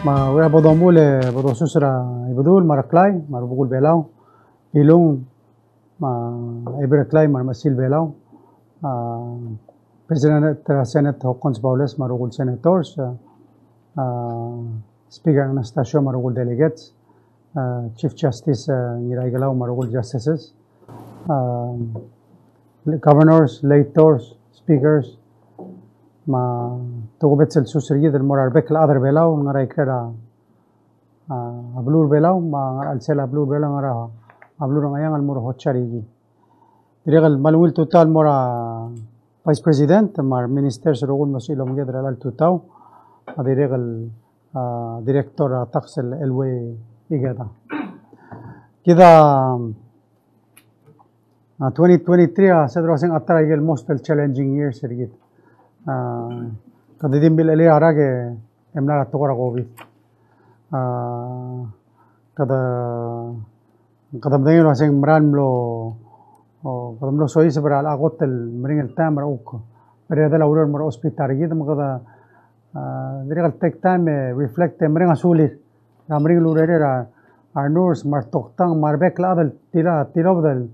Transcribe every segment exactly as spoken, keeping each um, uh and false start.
Me a ua bo domuchel e bo dosus er a Ibedul me a Reklai me a rubekul Belau, Ilung me a Ebil Reklai me a remechesil Belau, a, President er a Senate Hokkons Baules me a rokui el senators, a, a, Speaker Anastacio me a rokui el delegates, a, Chief Justice, a, Ngiraikelau me a rokui el justices, a, governors, legislators, speakers, me a tokubets el sus er kid el mo er a rebek el chad er a Belau el ngar er a ikrel a, a, beluu er a Belau, me a ngar er a chelsel a beluu er a Belau, ngar er a beluu er a Ngcheangel el mo er a Hotsarihie. Dirrek el kmal ungil tutau el mo er a Vice President me a reministers el rokui el mo sebechir el omenged er a chelecha el tutau, a dirrek el, a, Director er a Tax el Elway Ikeda. Kid a, a, twenty twenty-three a se el dua se ng a ta er a ikel most el challenging years er kid. A, kede di mle er a rak e mla er a tekoi er a COVID. A, kede, kede medengei el ua se ng mera el mlo, o, kede mlo soiseb er a kot el meringel taem er a kuk beredel a ureor el mo er a hospital er kid me kede, a, dirrek el take time e reflect e mereng a sulir er a meringel urerir a, a nurse me a retoktang me a rebek el chad el tila, tilobed el,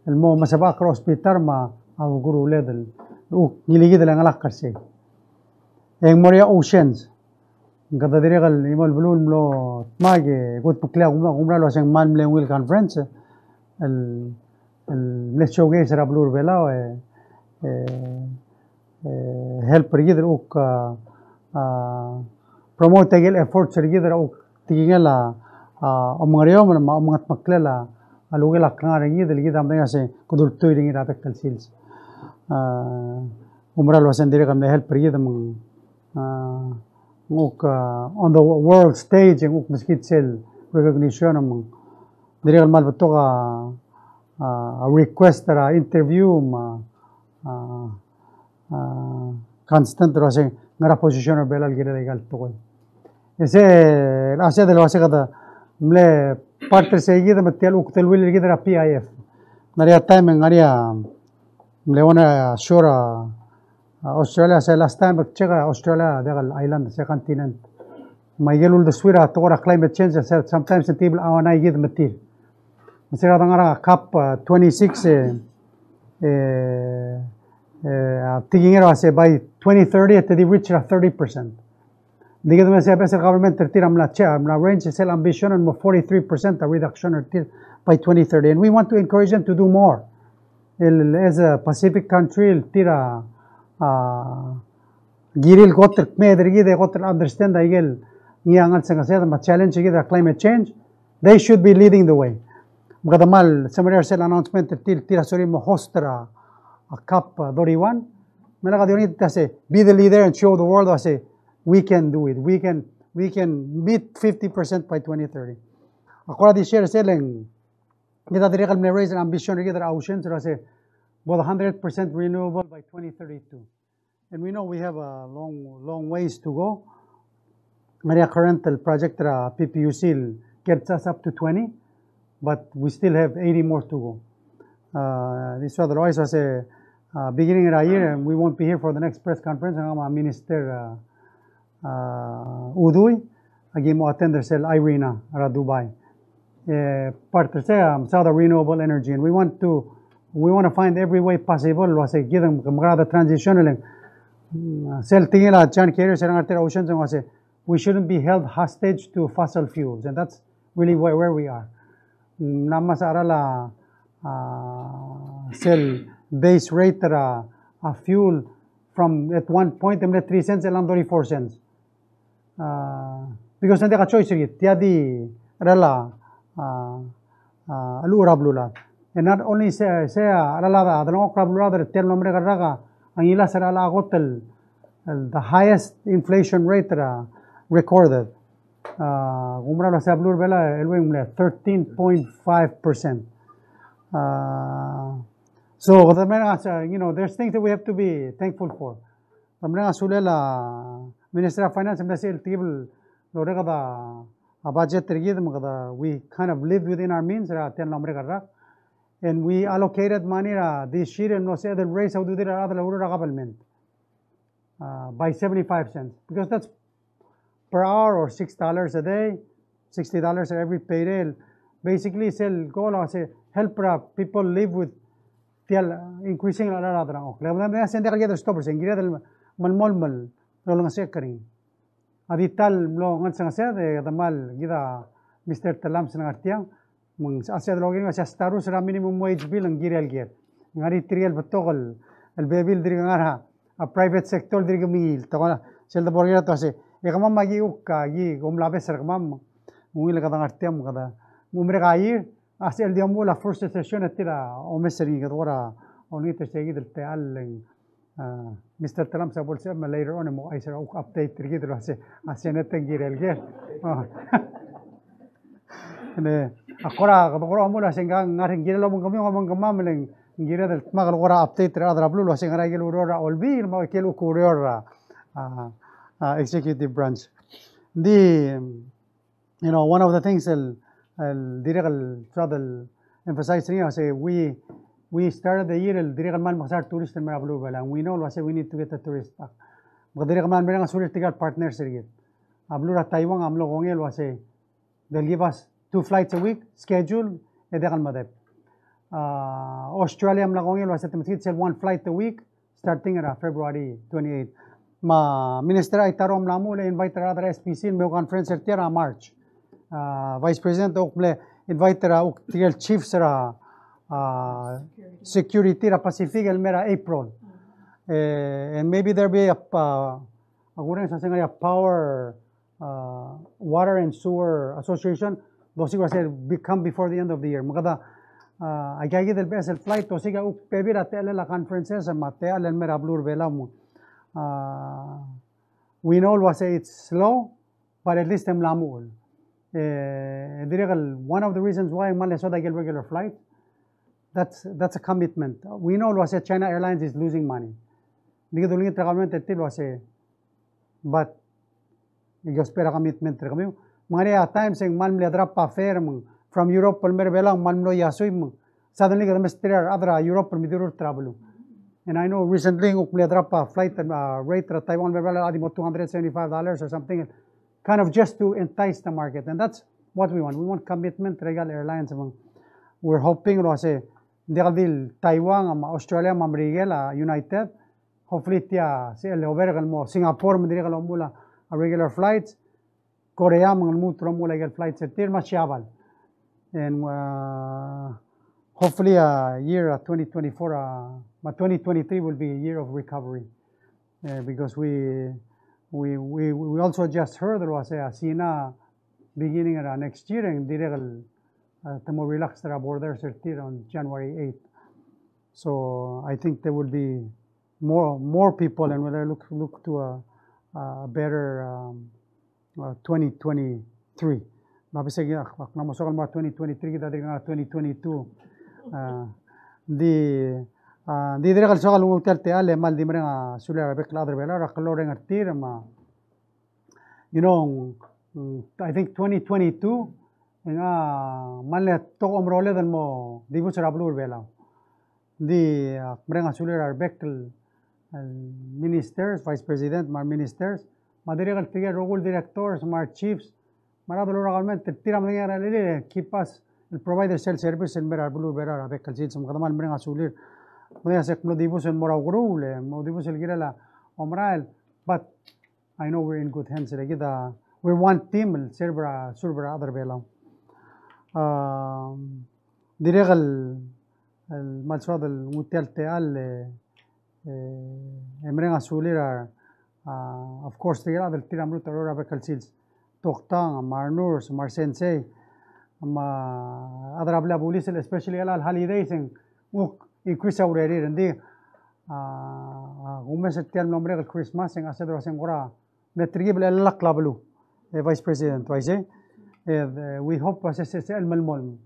el mo mesebechakl er a hospital me a kuk rulled el kuk ngilikid el chengelakl er sei. E ng mo er a Oceans. Kede dirrek el chimo el beluu el mlo dmak e kudmeklii a kumerang, kumerang el ua se ng kmal mle ungil conference el, el mle showcase er a beluu er a Belau e, e, e, help er kid el kuk, a, a, promote a ikel efforts er kid er a kuk tekingel a, a, omengereomel me a omengetmeklel a, a lukel a klengar er kid el kid a medengei el ua se kede ultuil er ngii er a bek el sils. A, kumerang el ua se ng dirrek el mle help er kid me ng, a, ng kuk, a, on the world stage e ng kuk meskid sel recognition me ng dirrek el kmal betok a, a, request er a interview me a, a, a, constant er a ua se ng ngar er a position er a Belau el kirel aika el tekoi. E se, a se el ua se kede mle part er sei kid me tia el kuk teleuill er kid er a P I F. Ng ngar er ngii a taem e ng ngar er ngii a mle one a shore a, a, Australia, se last time ak check a Australia a diak el island, se continent. Me a ikel uldesuir a tekoi er a climate change, se sometimes ng tibel a one a ikid me tir. Me se er a dengar er a COP, a, twenty-six, e, e, e, a, tekingir a se by twenty thirty, e te di reach er a thirty percent. Di kid me se a beches el government er tir a mla che-, a mla range sel ambition el mo forty-three percent a reduction er tir by twenty thirty. And we want to encourage them to do more. El, as a Pacific country, el tir a, a, kirir el kot el kmeed er kid e kot el understand a ikel ngii a ngelsengesed me a challenge er kid er a climate change. They should be leading the way. Me kede kmal summary er sel announcement er tir, tir a sorir el mo host er a, a COP, a, thirty-one. Me lak a di olengit a se, be the leader and show the world a se, we can do it. We can, we can meet fifty percent by twenty thirty. A kora di share sel ng, kid a dirrek el mle raise er a ambition er kid er a Oceans, er a se, bo the hundred percent renewable by twenty thirty-two. And we know we have a long, long ways to go. Ng ngar er ngii a current el project er a PPUC el gets us up to twenty, but we still have eighty more to go. Uh, this is otherwise was a, uh, beginning of the year, and we won't be here for the next press conference. Ng ngar er ngii a Minister, uh, uh, Udui, aki mo attend er sel IRENA er a Dubai. E, part er sei, um, sa the renewable energy, and we want to, we want to find every way possible el ua se kid a mekerang the transition el, mm, sel tekingel a John Kerry, sel ngar er a Oceans, el ua se, we shouldn't be held hostage to fossil fuels, and that's really where, where we are. Mm, ng mla mesa a cheral a, a, sel base rate er a, a fuel from at one point, e mle three cents, e ng thirty-four cents. Uh, because ng diak a choice er kid, tia di cheral a, a, a, cheluch er a beluulechad. And not only se, se a cheral a delengchokl er a beluulechad er tia el mlo merek el rak a ngilasech er a kot el, el, the highest inflation rate er a recorded. Uh, kumerang el ua se a beluu er a Belau el uaisei, ng mle thirteen point five percent. Uh, so, kede mereng a se, you know, there's things that we have to be thankful for. Te mereng a sulel a Ministry of Finance, me se el tibel el orreked a budget er kid, me kede, we kind of lived within our means er a tia el mlo merek el rak. And we allocated money er a this year, el mlo sebeched el raise a ududir a rechad el oureor er a government, uh, by seventy-five cents. Because that's per hour or six dollars a day, sixty dollars every payday. Basically, sel goal a se help er a people live with tial increasing er a rechad er a ngok. Le kede medengei se ng diak el kired el stop er sei, ng kired el melemolem el olengesechekl er ngii. A di ta el mlo ngelsengesed e kede mal kid a Mister Tellames el ngar tiang, me ng a sel doker el uase a status er a minimum wage bill ng kirel ker. Ng ngar er ngii tirke el betok el, el bebil dirk ngar er a, a private sector dirk mengiil. Te kora sel debo er ngii a ta se, e kemam a ki uk a ki omlabes er kemam. Me ng ungil e kede ngar tiang me kede mo merek a year, a sel di omuchel a first session e tir a omes er ngii, kede kora olengit er sei kid el techall el ng A, Mister Tellames a bo lsebechem me later on e mo ouchais er a uk update er kid el uase a Senate e ng kirel ker. A. Ng, a kora, kede kora omuchel el uase ng ngar, ng kirel obengkemiu, obengkemam, le ng kired el dmak el kora update er a rechad er a beluu el uase ng ngera ikel ureor er a olbiil, me a ikel uk ureor er a, a, a, executive branch. Ng di, you know, one of the things el, el dirrek el try el emphasize er ngii, a se we, we started the year el dirrek el mal mekesai a retourist el mei er a beluu er a Belau. We know el uase we need to get the tourist back. Me kede dirrek el mal mereng a sulir tirke el partners er kid. A beluu er a Taiwan a mlo kongei el uase they'll give us two flights a week, schedule, e diak el medeb. A, Australia a mla kongei el uase te meskid sel one flight a week, starting er a February twenty-eight. Me a Minister Aitaro a mla muchel e invite er a rechad er a S P C el mo conference er tia er a March. A, Vice President a kuk mle invite er a uk tirke el chiefs er a, a, security er a Pacific el mei er a April. E, and maybe there'll be a, a, a kureng sa se ngar er ngii a power uh, Water and Sewer Association, those things will say become before the end of the year. Me kede, uh, aika kid el beches el flight, those things a kuk bebil er a techellel a conferences, me a techall el mei er a beluu er a Belau. Uh, we know el uase it's slow, but at least e mla muchel. E, dirrek el, one of the reasons why ng mal soad aike el regular flight, that's, that's a commitment. We know el uase China Airlines is losing money. Ng di kede ulengit er a government el tir el uase, but e ki ousbech er a commitment er kemiu. Me ng ngar er ngii a times e ng mal mle drop a fare, me ng from Europe el mei er a Belau, me ng mal mlo iasui, me ng suddenly kede mesterir a rechad er a Europe el me di rurt er a beluu. And I know recently ng kuk mle drop a flight, uh, rate er a Taiwan el mei er a Belau, a di mo two hundred seventy-five dollars or something, kind of just to entice the market. And that's what we want. We want commitment er aika el airlines, me ng we're hoping el uase ng diak el di el Taiwan, me a Australia, me a Merikel, a United, hopefully tia sel oberk el mo Singapore me ng dirrek el omuchel a regular flights. Korea me ng lmuut el omuchel aike el flights er tir me a Siabal. And, uh, hopefully, uh, year, uh, twenty twenty-four, uh, me a twenty twenty-three will be a year of recovery. Uh, because we, we, we, we also just heard el uase a Sina beginning er a next year e ng dirrek el, uh, te mo relax er a borders er tir on January eighth. So I think there will be more, more people, and we'll look, look to a, a better, um, uh, twenty twenty-three. Me a bes e ak, ak mla mo soak el mo er a twenty twenty-three, kid a dirk ngar er a twenty twenty-two. Uh, ng di, uh, ng di dirrek el soak el nguu tia el techall e mal di mereng a sulir a rebek el chad er a Belau er a klou el reng er tir me a You know, mm, I think twenty twenty-two, e ng, ah, mal le tok omeroled el mo dibus er a beluu er a Belau. Ng di, ah, mereng a sulir a rebek el, el ministers, vice president, me a re ministers, me a dirrek el tirke el rokui el directors, me a re chiefs, me a rechad el oureor er a government, tir a medengei er a, el, el, keep us, el provide er sel service el mei er a beluu er a Belau er a bek el sils, me kede mal mereng a sulir. Medengei a se ak mlo dibus el mo er a ukeruul, e mo dibus el kirel a omerael, but I know we're in good hands, le kid a, we're one team, el serve er a, serve er a rechad er a Belau. Um, dirrek el, el mal soad el nguu tia el techall, e, e, e mereng a sulir a, a, of course, tirke el chad el tir a mluut er a ureor er a bek el sils. Toktang, me a re nurse, me a re sensei, me a rechad er a blil a bulis, especially er a holidays, e ng kuk increase a urerir, ng di, a, a, kumes er tia el mlo merek el Christmas, e ng a sel dua se ng kora mle telkib el chelellakl a beluu. E Vice President, uaisei. E, e, we hope se, se, sel melemolem.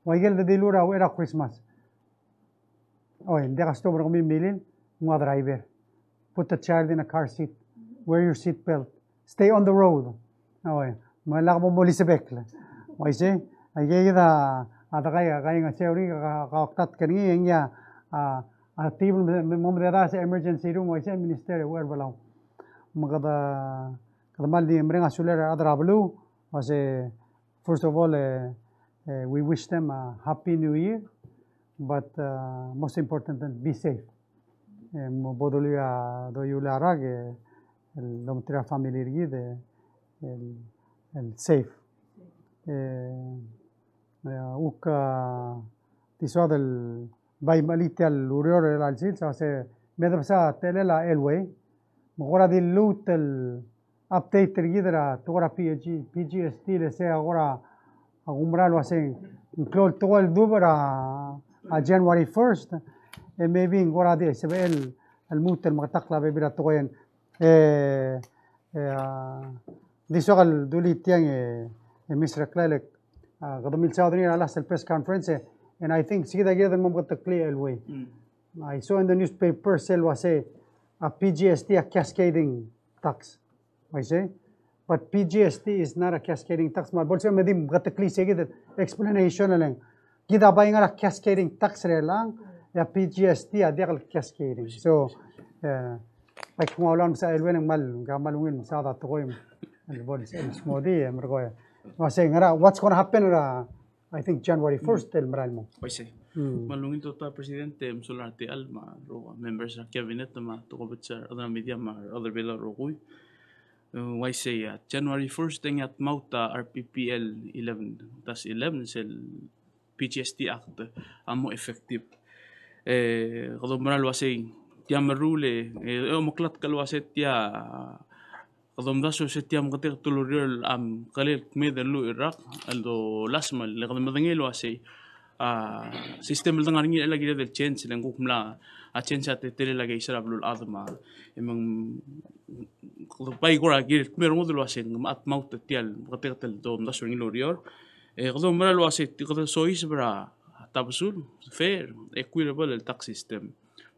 Ua ikel de dilu er a uchei er a Christmas. Oi, ng diak a stop er kemiu el milil, nguu a driver. Put the child in a car seat. Wear your seat belt. Stay on the road. Oi, me lak bo molisebekl. Uaisei, aike kid a, a dekai, a kaingeseu er ngii, ka, ka, kaoktatk er ngii, e ngii a, a, a tibel me, me, mo mededaes er a emergency room, uaisei, Minister, e uchei er a Belau. Me kede, Kede mal di mereng a sulir a rechad er a beluu, uase, first of all, e, e, we wish them a happy new year, but, e, most important, be safe. E, mo bo doliu a, doiuul a rak, e, el, el omtechei er a family er kid, e, el, el safe. E, e, uk, a, di soad el bai mechelii tia el ureor er a chelsel, se, se, me de bsa telel a Elway. Me kora di lmuut el update er kid er a tekoi er a P G, P G S T, le se a kora a kumerang el uase ng klou el tekoi el dubech er a, a January first, e maybe ng kora di sebechel el, el lmuut el meketakl a bebil er a tekoi. E, e, a, di soak el dulii tiang e, e Mister Klalek, a, kede milsaod er ngii er a last el press conference, e, and I think, se kid a kired el mo meketeklii el Elway. Mm. I saw in the newspaper sel uase a P G S T a cascading tax. Uaisei. But P G S T is not a cascading tax. Me a bo lsebechem me di meketeklii se kid el explanation el ng. Kid a bai ngar er a cascading tax er chelechang, e a P G S T a diak el cascading. So, e, bai kuk nguu a ulang me se a Elway e ng mal, ng kmal ungil mesaod a tekoi el bo el smodii, e, merekong. Me se ngera, what's gonna happen er a I think January first el merael el mo. Uaisei. Mm. Me a ungil tutau, President, e, mesulang er tia el me a rokui a members er a cabinet me a tokubets er a rechad er a media me a rechad er a Belau el rokui. E, uaisei, a January first e ng tmaut a R P P L eleven dash eleven sel P G S T Act a mo effective. E, kede mera el uasei tia meruul e, e, omeklatk el uasei tia Kede omdasu el uasei tia meketeket el ureor a mkelel kmeed el lluich el rak el dolasem, le kede medengei el uasei a system el dengar er ngii a kired el change, le ng kuk mla a change a teletelel a keis er a beluulechad me a, e me ng, kede bai kora kired el kmo a rengud el uasei ng mla tmaut tia el meketeket el domdasu er ngii el ureor. E kede oumera el uasei kede soiseb er a tabesul, fair, equitable el tax system.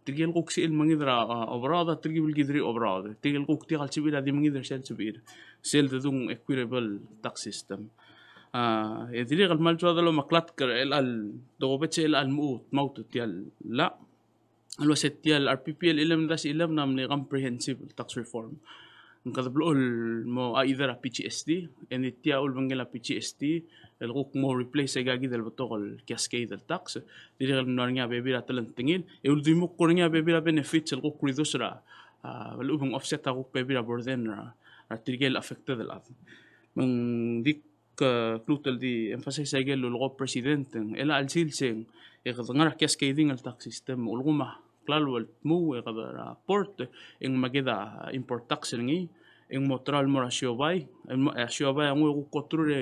Tirke el kuk sebechir el mengid er a, a, oberaod, a tirke el kuk di oberaod. Tirke el kuk diak el sebechir a di mengid er sel sebechir. Sel dedung equitable tax system. A, e dirrek el kmal soad el omeklatk er chelecha el, tokubets er chelecha el mo tmaut tia el llach el uasei tia el R P P L eleven dash eleven a mle comprehensive tax reform. Ng kede blechoel mo a either a P G S T, e ng di tia ulebengkel a P G S T el kuk mo replace aika kid el betok el cascade el tax. Dirrek el mlo er ngii a bebil er a telengtengil, e uldimukl er ngii a bebil er a benefits el kuk reduce er a, a, lechub e ng offset a kuk bebil er a burden er a, er tirke el affected el chad. Me ng di ke, kluut el di emphasize aike el lulekoi a President, e chelecha el sils e ng, e kede ngar er a cascading el tax system, ulekum a klalo el tmuu e kede er a port, e ng meked a import tax er ngii, e ng mo tara el mo er a siobai, e mo, e a siobai a nguu e kuk oterur e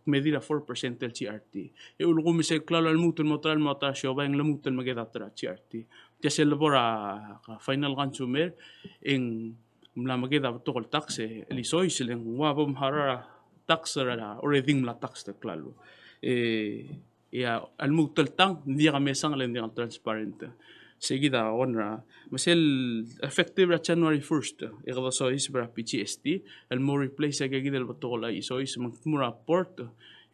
kmedir a four percent el G R T. E ulekum e sel klalo a lmuut el mo tara el mo tara a siobai e ng lmuut el meked a tara G R T. Tia sel lebo er a final consumer, e ng mla meked a betok el tax, e, el isois, le ng ua bo mharau er a tax er a already mla tax er a klalo. E, e a lmuut el tang, ng diak a mesang, le ng diak a transparent. Sei kid a one er a, me sel effective er a January first, e kede soiseb er a P G S T, el mo replace aika kid el betok el isois, me ng tmuu er a port,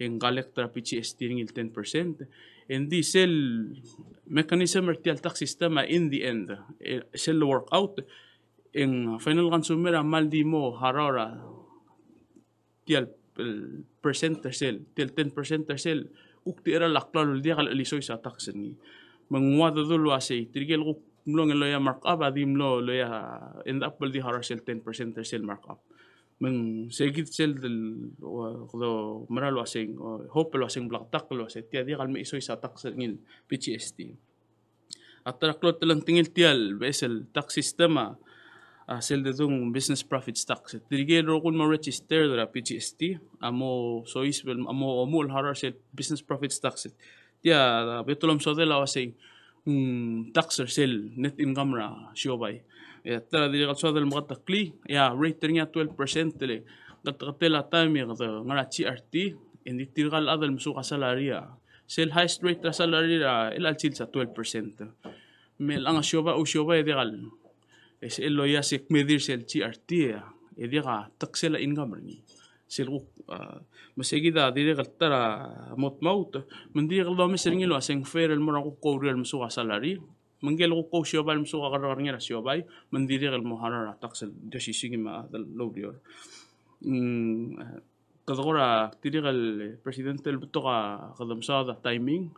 e ng collect er a P G S T er ngii el ten percent. E ng di sel mechanism er tia el tax system a in the end, e, sel work out, e ng final consumer a kmal di mo harau er a tia el, el percent er sel, tia el ten percent er sel, kuk di cheral a klalo el diak el chelisois a tax er ngii. Me ng ua dedu el uasei, tirke el kuk mlong el loia markup, a di mlo loia end up el di harau er sel ten percent er sel markup. Me ng sei kid sel del, ua, kede oumera el uasei, ua, hope el uasei ng bleketakl el uasei, tia diak el mechelisois a tax er ngii el P G S T. A ta er a klou el telengtengil tia el beches el tax system a, a sel dedung business profits tax. Tirke el rokui el mo register er a P G S T a mo soiseb el, a mo omuchel el harau er sel business profits tax. Tia, a, betok el omesodel a uasei, mm, tax er sel net income er a siobai. E a ta er a dirrek el soad el meketeklii, e a rate er ngii a twelve percent le, keteketel a taem e kede ngar er a G R T, e ng di tirka el chad el mesuk a salary a sel highest rate er a salary er a chelecha el sils a twelve percent. Me chelechang a siobai, a siobai e diak el, e sel loia se kmedir sel G R T, e diak a teksel a income er ngii. Sel kuk, a, me sei kid a dirrek el ta er a mo tmaut, me ng dirrek el domes er ngii el uasei ng fair el mo er a kuk oureor el mesuk a salary. Me ngike el kuk ousiobai el mesuk a kerrekerngel a siobai, me ng dirrek el mo harau er a tax el di osisiu me a chad el oureor. mm, kede kora tirke el president el betok a kede mesaod a timing.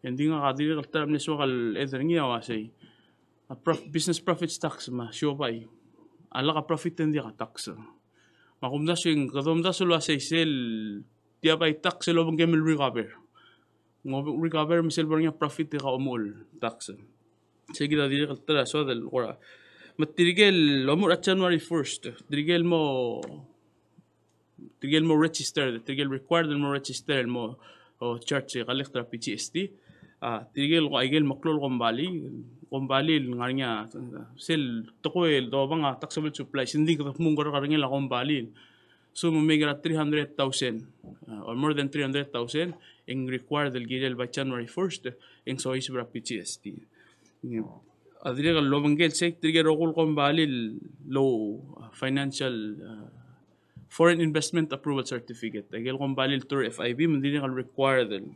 E ng di ngak a dirrek el ta er a mle soak el chad er ngii a uasei, a prof-, business profits tax me a siobai a lak a profit e ng diak a tax. Me a kumdasu e ng kede omdasu el uasei sel tia bai tax el obengkem el recover. Ng recover me sel bo er ngii a profit e ke omuchel tax. Sei kid a dirrek el ta er a soad el kora. Me tirke el omuchel er a January first, tirke el mo, tirke el mo register, tirke el required el mo register el mo, o, charge e collect er a P G S T. A, tirke el, aike el meklou el kombalii, kombalii el ngar er ngii a, sel tekoi el dobang a taxable supplies, ng di kede kmo ng kerrekerngel a kombalii. So, me mei er a three hundred thousand, uh, or more than three hundred thousand, e ng required el kirel by January first, e ng soiseb er a P G S T. A dirrek el obengkel sei, tirke el rokui el kombalii el, uh, financial, uh, foreign investment approval certificate. Aike el kombalii el through F I B, me ng dirrek el required el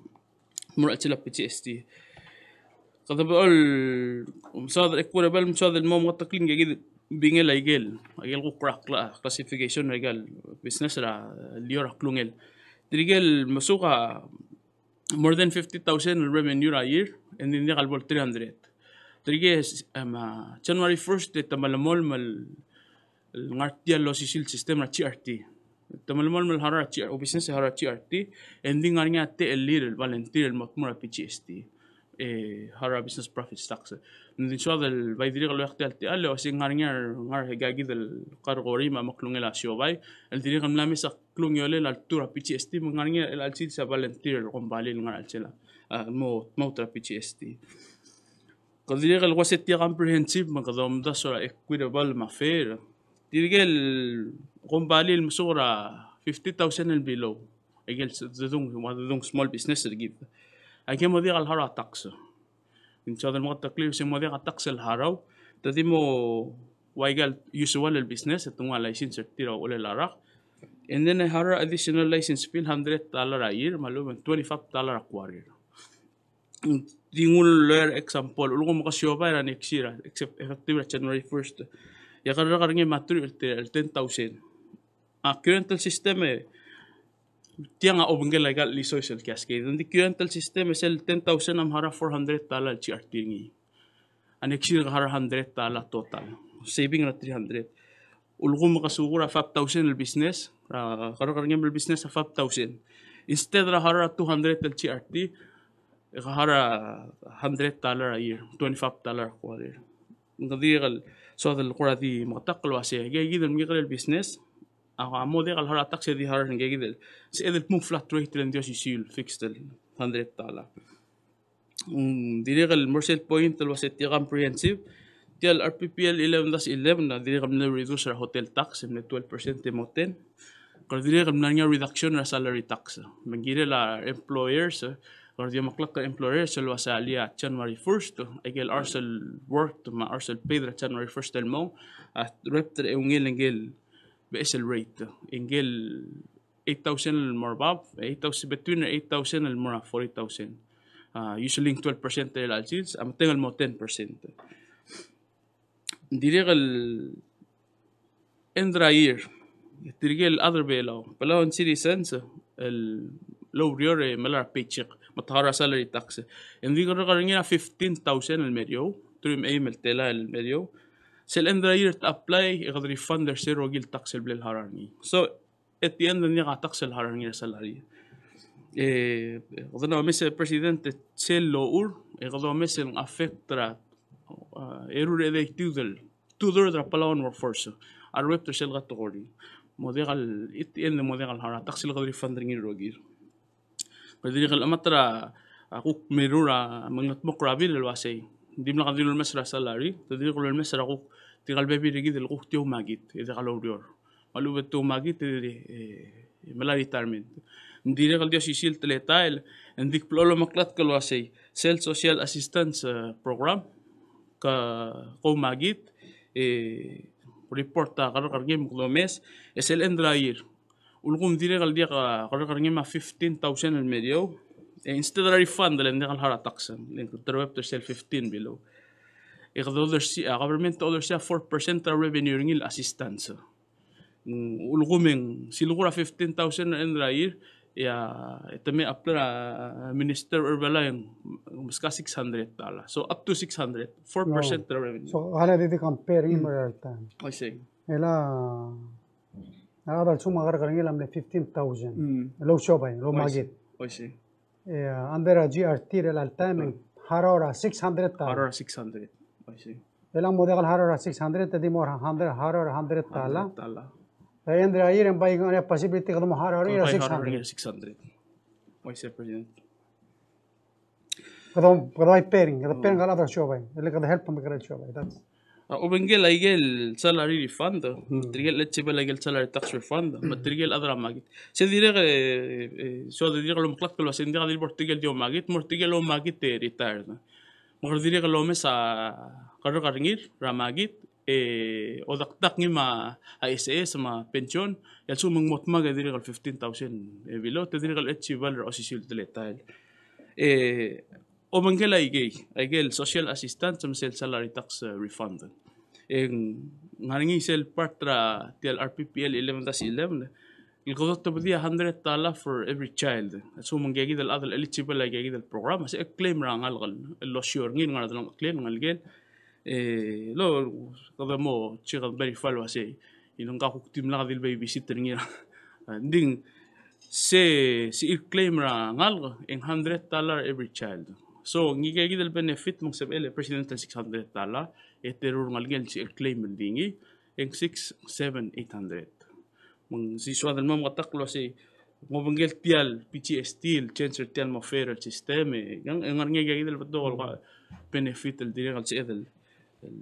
mo er a chelsel a P G S T. Kede bo el, um, soad el equitable, soad el mo mengetakl ngike kid el bingel aike el, aike el kuk cla-, classification er aike el business er a lior a klungel. Tirke el mesuk a more than fifty thousand el revenue er a year, e ng di ng diak el bo el three hundred. Tirke, em, a, January first, e te melemolem el el ngar tia el osisiu el system er a G R T. Te melemolem el harau er a G R T, o business el harau er a G R T, e ng di ngar er ngii a techellir el volunteer el mo tmuu er a P G S T. E harau er a business profits tax. Ng di soad el bai dirrek el oeak tia el techall, e uasei ngar er ngii a, ngar er ngii a kid el kerrekeriil me a meklungel a siobai el dirrek el mla mesa klungiolel a ltuu er a P G S T, me ngar er ngii a chelecha el sils a volunteer el kombalii el ngar er a chelsel a, a, mo, mo er a P G S T. Kede dirrek el uase tia comprehensive me kede omdasu er a equitable me a fair. Tirke el kombalii el mesuk er a fifty thousand and below, aike el s-, dedung, ua dedung small business er kid, aike mo diak el harau a tax. Ng soad el mengetakl el uase mo diak a tax el harau, te di mo ua aike el usual el business, e te nguu a license er tir a uchelel a rak. And then e harau a additional license fee el hundred dollar a year, me a lechub e ng twenty-five dollar a quarter. Di nguu el loia er a example, ulekum ke siobai er a next year, except effective er a January first. E a kerrekerngem a truich el te-, el ten thousand. A current el system e, tiang a obengkel aika el isois el cascade. Ng di current el system e sel ten thousand a mo harau a four hundred dollar el G R T er ngii. A next year ke harau a hundred dollar total. Saving er a three hundred. Ulekum ke sukul er a five thousand el business, er a kerrekerngem el business a five thousand. Instead er a harau a two hundred el G R T, e ke harau a hundred dollar a year, twenty-five dollar a quarter. Ng di el soad el kora di meketakl el uase, aika kid el mekekerei el business, a, a mo diak el harau a tax e di harau er ngii kid el. Se el kmo flat rate el ng di osisiu el fixed el hundred dollar. Mm, dirrek el mo er sel point el uase tia comprehensive, tia el R P P L eleven dash eleven a dirrek el mle reduce er a hotel tax, mle twelve percent e mo ten. Kede dirrek el mla er ngii a reduction er a salary tax. Me ng kirel a employers, e kede di omeklatk er a employers el uase a lii a January first, aike el hours el worked me a hours el paid er a January first el mong, a rep er a eungel ngike el beches el rate. Ngike el eight thousand el mo er bab, eight thousand, between eight thousand el mo er a forty thousand. A, usually ng twelve percent er a chelecha el sils, a metengel el mo ten percent. Dirrek el end er a year, tirke el chad er a Belau, Palauan citizens, el oureor e melai er a paycheck, me te harau a salary tax. Ng di kerrekerngii a fifteen thousand el meriou, truich me a eim el telael el meriou. Sel end er a year te apply, e kede refund er se el rokir el tax el bla leharau er ngii. So, at the end, ng diak a tax el harau er ngii er a salary. E, kede omes e President, e sel lochur, e kede omes el affect er a, a, eru er a edei el two third, two third er a Palauan workforce a ruebet er sel category. Mo diak el, at the end, mo diak el harau a tax el kede refund er ngii el rokir. Kede dirrek el chemat er a, a kuk mirruul a mengetmokl er a bill el uasei, dimlak a dilu el mes er a salary, te dirrek el mes er a kuk, tirka el bebil er kid el kuk di oumakit, e diak loureor. Me a lechub e te oumakit e, e, e melai a retirement. Ng dirrek el di osisiu el teletael, e ng di kblechoel omeklatk el uasei, sel social assistance, e, program, ke, ke oumakit, e, report a kerrekerngem me kede omes, e sel end er a year. Ulekum dirrek el diak a kerrekerngem a fifteen thousand el meriou, e instead er a refund, le ng diak el harau a tax, le ng teruebet er sel fifteen below. E kede odersii, a government a odersii a four percent er a revenue er ngii el assistance. mm, ulekum e ng, silukur a fifteen thousand er a end er a year, e a, e te me apply er a Minister er a Belau e ng, meskau a six hundred dollar. So up to six hundred, four percent er a revenue. So, kala di di compare er ngii me a rechad er a time. I see. E a, a chad a lsekum a kerrekerngel a mle fifteen thousand. Mm. El ousiobai, el oumakit. I see. E a, under a G R T er a chelecha el time, e ng harau er a six hundred dollar. Harau er a six hundred. I see. E a mo diak el harau er a six hundred, e di mo harau er a hundred, harau er a hundred dollar. Hundred dollar. E a end er a year e ng bai ngar er ngii a possibility kede mo harau er ngii er a six hundred. Kede mo harau er ngii er a six hundred. I see, President. Kede, kede bai pairing, kede pairing a chad er a siobai. E le kede help a mekerang el siobai. That's A, obengkel a ikel salary refund, tirkel eligible a ikel salary tax refund, me tirkel chad er a makit. Se dirrek, e, e, so dirrek el omeklatk el uasei ng diak di le bo er tirkel di omakit, mo er tirkel omakit e retired. Me kede dirrek el omes a kerrekerngir er a makit, e, odakdak ngii me a S S me a pension, e a lsekum ng mo dmak e dirrek el fifteen thousand e below, te dirrek el eligible er a osisiu el teletael. E, obengkel a ikei, a ikel social assistance me sel salary tax, e, refund. E ng ngar er ngii sel part er a tia el R P P L eleven dash eleven, el kede otobedii a hundred dollar for every child. A lsekum ng kid el chad el eligible a kid el program, a se el claim er a ngalek el osiou er ngii, ngar er a delengcheklir, ngelekel, e, lo, kede mo check el verify el uasei, e ng kuk dimlak di le babysit er ngii. A, ng di se, se el claim er a ngalek, e ng hundred dollar every child. So, ngii kid el benefit me ng sebechel e President el six hundred dollar, e te rur ngelekel se el claim el di ngii, e ng six, seven, eight hundred. Me ng se soad el mo meketakl el uasei, ng obengkel tia el P G S T, el change er tia el mo federal system, e, ng, ng ngar er ngii a ikakid el betok el benefit el dirrek el sebeched el, el,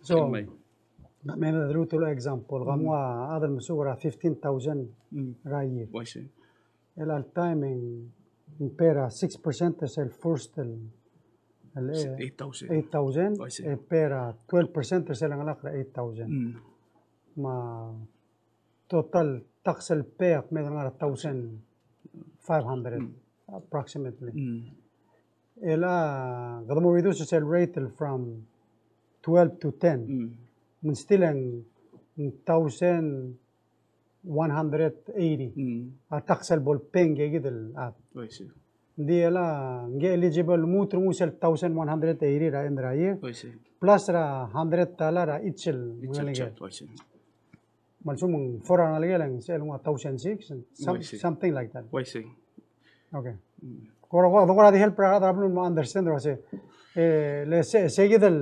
So, el mai. Ng mei a deruul el example, ka mo a chad el mesuk er a fifteen thousand er a year. Uaisei. El chelecha el time e ng pay er a six percent er sel first el, el, e, eight thousand. Eight thousand, uaisei, e pay er a twelve percent er sel lengelakl er a eight thousand. Mm. Me a total tax el pay a kmeed el ngar er a thousand five hundred, mm, approximately. Mm. El a, kede mo reduce sel rate el from twelve to ten. Mm. Me ng still e ng, ng thousand one hundred eighty. Mm. A tax el bo le pay ngii kid el chad. Uaisei. Ng di el a, ngii a eligible el lmuut er ngii sel thousand one hundred eighty er a end er a year. Uaisei. Plus er a hundred dollar er a each el, each el ngelekel. Uaisei. Me a lsekum ng four a ngelekel e ng sel nguu a thousand six, some-, uaisei, something like that. Uaisei. Okay. Mm. Kora, kora, kora di help er a rechad er a beluu el mo understand el uasei, e, le se, se kid el,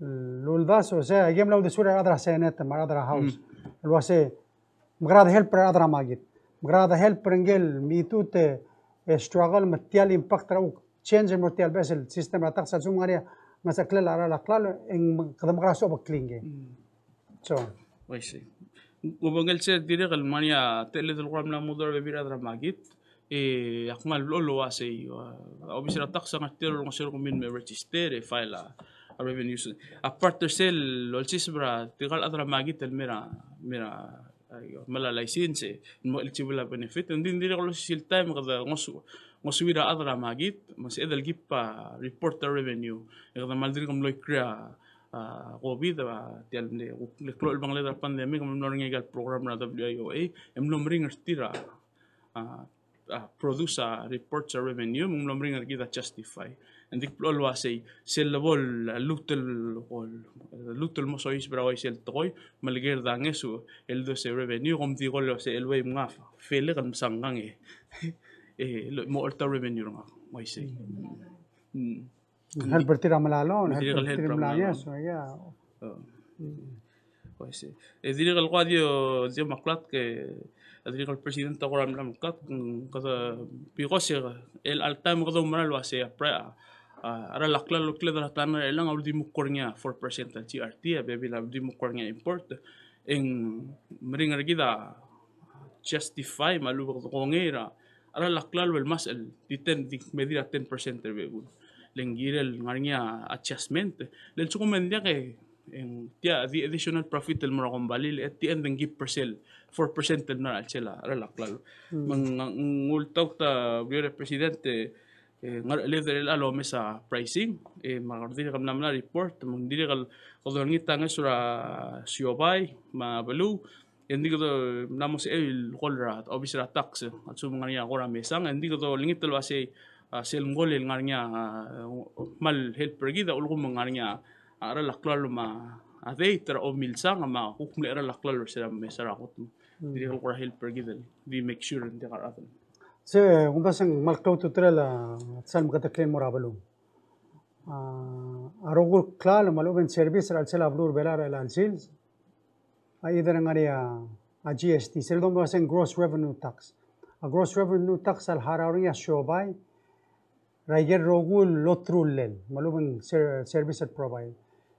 el uldasu, se, aike el mla uldesuir a rechad er a Senate me a rechad er a House. Mm. El uasei, mekera de help er a rechad er a makit. Mekera de help er ngike el mechitechut e, e struggle me tia el impact er a kuk change el mo er tia el beches el system er a tax a lsekum ng ngar er ngii a ngesecheklel a cheral a klalo, e ng kede mekera suobek el ngii. Mm. So. Uaisei. Obengkel sel dirrek el ngar er ngii a techelled el kora mla mo dmu er a bebil er a rechad er a makit, e ak kmal blechoel el uasei, a, obis er a tax a ngar tia el olengeseu er kemiu el me register e file a, a revenues. Apart er sel olsiseb er tirka el chad er a makit el mei er a, mei er a, a, mla license, e mo eligible a benefit, ng di ng dirrek el osisiu el taem e kede ngosu-, ngosuir a chad er a makit, me sebeched el keep a report er a revenue. E kede kmal dirk mlo ikrii a, a, COVID, a, tia el, le klou el bangeled er a pandemic, me ng mlo er ngii a ikal program er a W I O A, e mlo meringel er tir a, a, a, produce a reports er a revenue, me ng mlo meringel er kid a justify. Ng di blechoel el uasei, sel lebo el lluut el, lluut el mo soiseb er a uaisei el tekoi, me le kede ngeso el uldasu e revenue, kom di ko el uasei el ua mnga felek el mesang ngii e, e, mo olta revenue er ngak, uaisei. Mm. Help er tir a melalem, help er tir a melalem. Yes, yeah. Oh. Mm. Uaisei. E dirrek el kora di, di omeklatk e, a dirrek el president a kora mla meklatk, mm, kede, because e, el chelecha el taem kede oumera el uasei a pri-, a, a, a cheral a klalo el kled er a tanel er chelechang a uldimukl er ngii a four percent el G R T, a bebil a uldimukl er ngii a import, e ng meringel er kid a justify me a lechub e kede kongei er a, a cheral a klalo el masech el di ten, di kmedir a ten percent er a bebul. Le ng kirel ngar er ngii a adjustment. Le lsekum e ng diak e, e ng tia di additional profit el mo er a kombalii, le at the end e ng kib er sel four percent el mla er a chelsel a cheral a klalo. Hmm. Me ng, ng ultaut a ureor er a president e, e ngar er a chelid er chelechang el omes a pricing, e me a kede dirrek el mla mla report, me ng dirrek el kede olengit a ngeso er a siobai me a beluu, Ng di kede mla mo sebechel el call er a obis er a tax, a lsekum ng ngar er ngii a kora mesang, ng di kede olengit el uasei, a, sel mcall el ngar er ngii a, a, kmal help er kid a ulekum ng ngar er ngii a, a cheral a klalo me a date er a omilsang me a kuk mle cheral a klalo er sel mesa er a kot. Ng di kora help er kid el di make sure ng diak a rechad. Se, kumdasu e ng kmal klou a ultutelel a sel meketeklel el mo er a beluu. A, a rokui el klalo me a lechub e ng service er a chelsel a beluu er a Belau er chelecha el sils a either ng ngar er ngii a, a G S T, sel domdasu e ng gross revenue tax. A gross revenue tax a leharau er ngii a siobai er a ikel rokui el oterullel me a lechub e ng ser-, service el provide.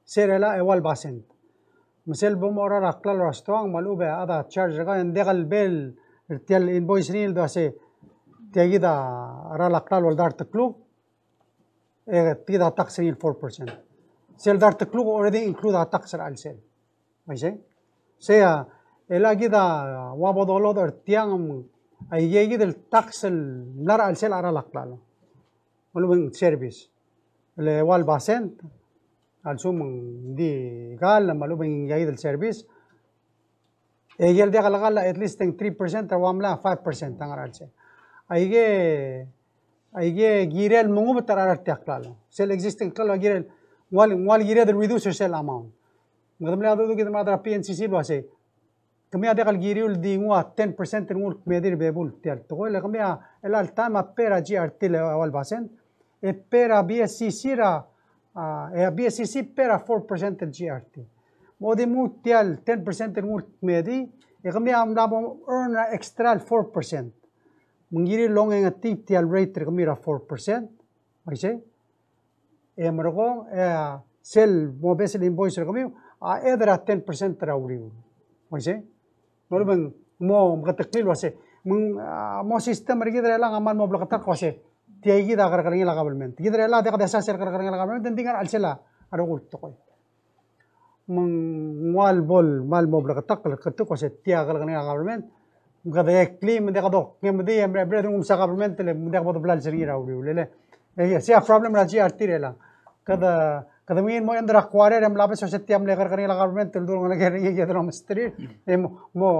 Se er chelechang e eua el basent. Me sel bo mo cheral a klalo er a stoang me a lechub e a chad a charge er kau, e ng diak el bo er tia el invoice er ngii el dua se tia kid a cheral a klalo el dart el kluk, e tia kid a tax er ngii el four percent. Sel dart el kluk already include a tax er a chelsel. Uaisei? Sei a, e le kid a ua bo dolodech er tiang, aike kid el tax el mla er a chelsel a cheral a klalo me a lechub e ng service. Le eua el basent, a lsekum ng di kall me a lechub e ng aike kid el service, e ikel diak lekall a at least ng three percent er a ua mla five percent a ngar er a chelsel. Aike, aike kirel mengubet er a rechad er tia el klalo. Sel existing klalo a kirel, ng ua le, ng ua le kired el reduce er sel amount. Me kede mle dmu kid me a rechad er a P N C C el uasei, kemiu a diak el kiriu el di nguu a ten percent el nguu el kmedii er a bebul tia el tekoi, le kemiu a chelecha el taem a pay er a G R T el eua el basent, e pay er a B S C C er a, a, e a B S C C pay er a four percent el G R T. Me ng di mnguu tia el ten percent el nguu el kmedii, e kemiu a mla bo earn er a extra el four percent. Me ng kirir el ongengetii tia el rate er kemiu er a four percent, uaisei? E merekong, e sel mo beches el invoice er kemiu a add er a ten percent er a uriul. Uaisei? Me a lechub e ng mo meketeklii el uasei, me ng, a, mo system er kid er chelechang a kmal mo bleketakl el uasei tia kid a kerrekerngel a government. Kid er chelechang a diak desa sel kerrekerngel a government, ng di ngar er a chelsel a rokui el tekoi. Me ng ua le bo el kmal mo bleketakl el kede kuk uasei tia kerrekerngel a government. Me kede eklii me ng diak kede okngemedii e mle, mle denguu mesa government le me ng diak bo de blals er ngii er a uriul, e le. E, sei a problem er a G R T er chelechang. Kede, kede mengiil el mo end er a quarter e mla obes el uasei tia mle kerrekerngel a government el dul ngelekir er ngii e kede lomesterir. E mo, mo,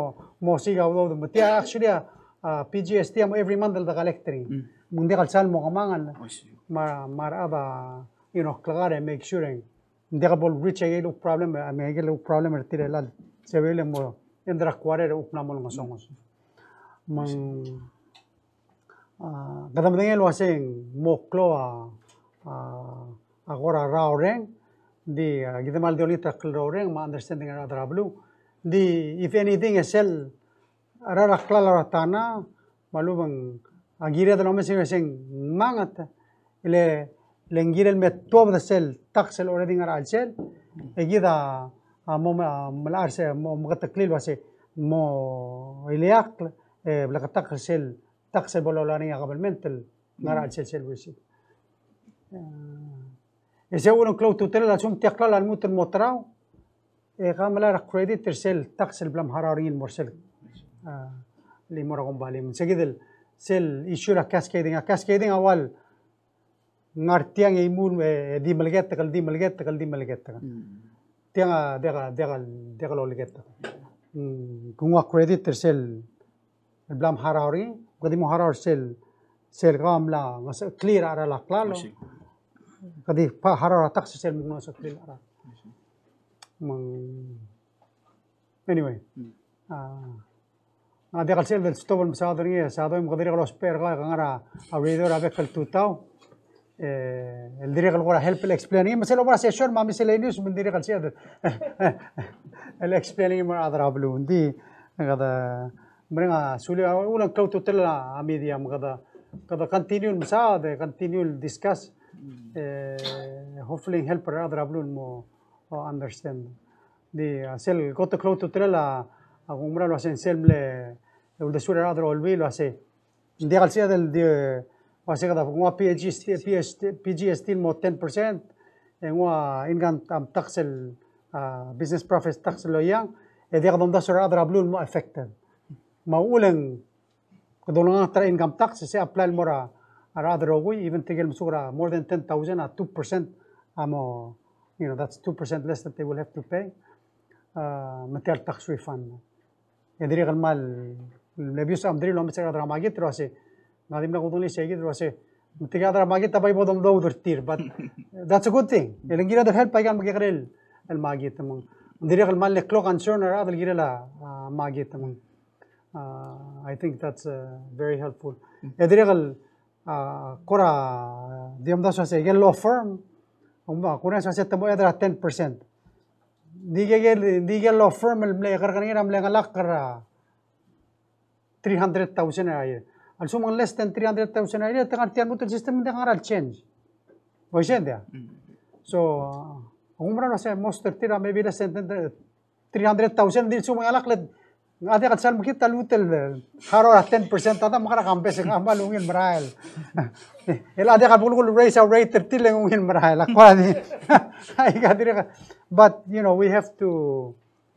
mo siik a udoud me tia actually a, a, P G S T a mo every month el de collect er ngii. Mm. Me ng diak el sal mo kemanget. I see. Me a, me a rechad a, you know, klekar e make sure e ng diak bo el reach a ikel problem, a, me a ikel problem er tir el chelecha el sebechel el mo end er a quarter e kuk mla mo olengesonges. Me ng, a, kede medengei el uasei ng mo klou a, a, a kora rrau el reng, di, a, kede kmal di olengit er a klou el reng, me a understanding er a rechad er a beluu. Di, if anything, e sel a cheral a klalo er a tana, me a lechub e ng, a, kired el omes er ngii el uasei ng manget, e le, le ng kirel me tuobed sel tax el already ngar er a chelsel, e kid a, a, mo, a, melechar se, mo, meketeklii el uasei, mo ileakl, e, bleketakl sel tax el bo lolai er ngii a government el ngar er a chelsel sel receipt. E, e sei a uchul e ng klou a ultutelel a lsekum tia el klalo a lmuut el mo terau, e ke melai er a credit er sel tax el bla mharau er ngii el mo er sel, a, el chimo er a kombalii. Me ng se kid el, sel issue er a cascading, a cascading a ua le ngar tiang e imul, e, e di meleketek, el di meleketek, el di meleketek. Mm. Tiang a diak, diak, diak loleketek. Mm, ke nguu a credit er sel el bla mharau er ngii, kede di mo harau er sel, sel kau a mla ngesecheklii er a cheral a klalo. I see. Kede di harau er a tax er sel mo ngesecheklii er a cheral. I see. Me ng, anyway. Mm. A, ng diak el sebeched el stop el mesaod er ngii, e Sadoi, me kede dirrek el ousbech er kau e ke ngar er a radio er a bek el tutau. E, el dirrek el kora help el explain er ngii, me sel obo er a session me a miscellaneous me ng dirrek el sebeched el explain er ngii me a rechad er a beluu. Ng di, kede mereng a suliu, a, uchul e ng klou a ultutelel a media, me kede, kede continue el mesaod, e continue el discuss, e, hopefully help er a rechad er a beluu el mo, o, understand. Di, a, sel kot el klou a ultutelel a, a, kuk mera el uasei sel mle uldesuir a rechad er a olbiil el uasei ng diak el sebeched el di, uasei kede nguu a P G S T, P G S T, P G S T el mo ten percent, e nguu a income, um, tax el, a, business profit tax el loia, e diak domdasu er a rechad er a beluu el mo affected. Me a uchul e ng kede ulengasech er a income tax, se apply el mo er a, a rechad el rokui, even tirke el mesuk er a more than ten thousand, a two percent a mo, you know, that's two percent less that they will have to pay. A, me tia el tax refund. E dirrek el kmal, mle bius a mdrill el omes er a rechad er a market el uase, ng di mle kudengelii sei kid el uase, me tirke el chad er a market a bai bo domdoud er tir, but that's a good thing. E le ng kired el help a ikang el mekekerei el market me ng. Ng dirrek el kmal klou a concern er a rechad el kirel a, a, market me ng. Uh, I think that's, uh, very helpful. E dirrek el, uh, kora di omdasu el uase, ikel law firm, um, kora uase te mo add er a ten percent. Di ikel, di ikel law firm el mle kerrekerngir a mle ngelakl er a three hundred thousand a year. A lsekum ng less than three hundred thousand a year, te ngar tia el lmuut el system, ng di ngar er a change. Uaisei, ng diak? So, uh, ak oumerang el uase most er tir a maybe less than three hundred thousand, di lsekum ng ngelakl, a diak el sal mekngit a lmuut el, eh, harau er a ten percent, a ta me kora kambes, ng kmal ungil merael. El a diak el bo kulekoi el raise a rate er tir e le ng ungil merael. Ak kora di, aika dirrek. But, you know, we have to,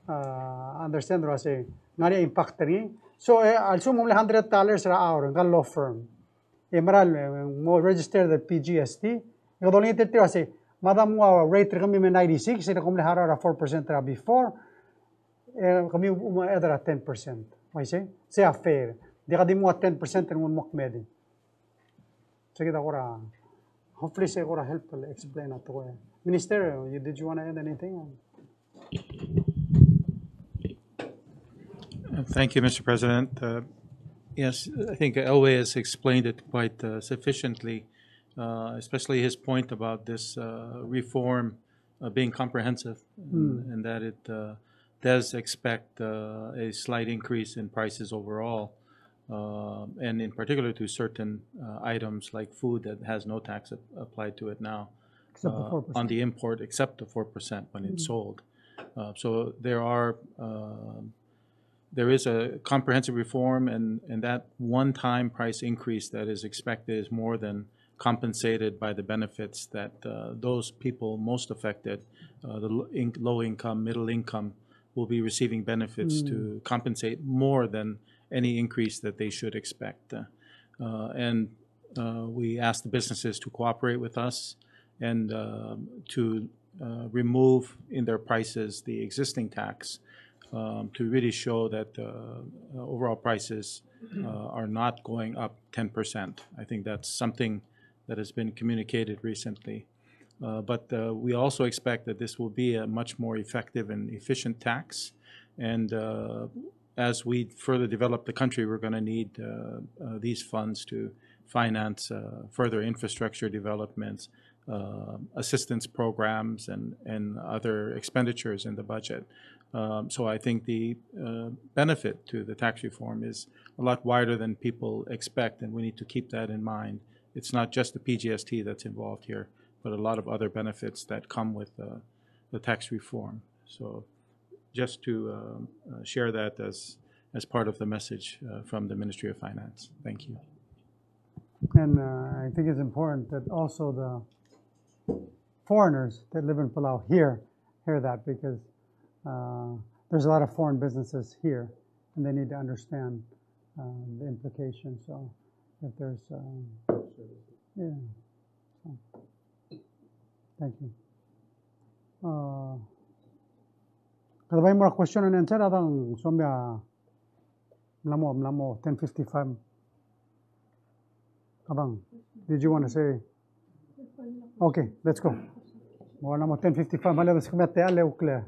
uh, understand el uase, ng ngar er ngii a impact er ngii. So, eh, a lsekum ng mle hundred dollars er a hour, ngka el law firm. E mera el, eh, mo register er a P G S T. E kede olengit er tir el uase, me a dmu a rate er kemiu me a ninety-six, e le kom mle harau er a four percent er a before. E kemiu mo add er a ten percent. Uaisei? Sei a fair. Diak di mo a ten percent e ng mo kmedii. Sei kid a kora, hopefully sei kora help el explain a tekoi. Minister, you, did you wanna add anything? Uh, Thank you, Mister President. Uh, Yes, I think Elway has explained it quite, uh, sufficiently, uh, especially his point about this, uh, reform, uh, being comprehensive and and that it, uh, does expect, uh, a slight increase in prices overall, uh, and in particular to certain, uh, items like food that has no tax ap- applied to it now, Except the uh, four percent. On the import, except the four percent when it's sold. Uh, so there are, um, there is a comprehensive reform, and, and that one-time price increase that is expected is more than compensated by the benefits that, uh, those people most affected, uh, the lo- in- low income, middle income, will be receiving benefits to compensate more than any increase that they should expect. Uh, uh, and uh, we ask the businesses to cooperate with us and, um, to, uh, remove in their prices the existing tax, um, to really show that, uh, uh, overall prices, uh, are not going up ten percent. I think that's something that has been communicated recently. Uh, but, uh, we also expect that this will be a much more effective and efficient tax. And, uh, as we further develop the country, we're gonna need, uh, uh, these funds to finance, uh, further infrastructure developments, uh, assistance programs, and, and other expenditures in the budget. Um, so I think the, uh, benefit to the tax reform is a lot wider than people expect, and we need to keep that in mind. It's not just the P G S T that's involved here, but a lot of other benefits that come with, uh, the tax reform. So just to, um, uh, share that as, as part of the message, uh, from the Ministry of Finance. Thank you. And, uh, I think it's important that also the foreigners that live in Palau hear, hear that, because, uh, there's a lot of foreign businesses here, and they need to understand, uh, the implications. So if there's, um, yeah. So, thank you. Uh, kede bai mo er a question and answer, a dang, somia, mla mo, mla mo ten fifty-five. Abang, did you want to say? Okay, let's go. Mo, mla mo ten fifty-five, me a lebo skemiu a techall e uklel.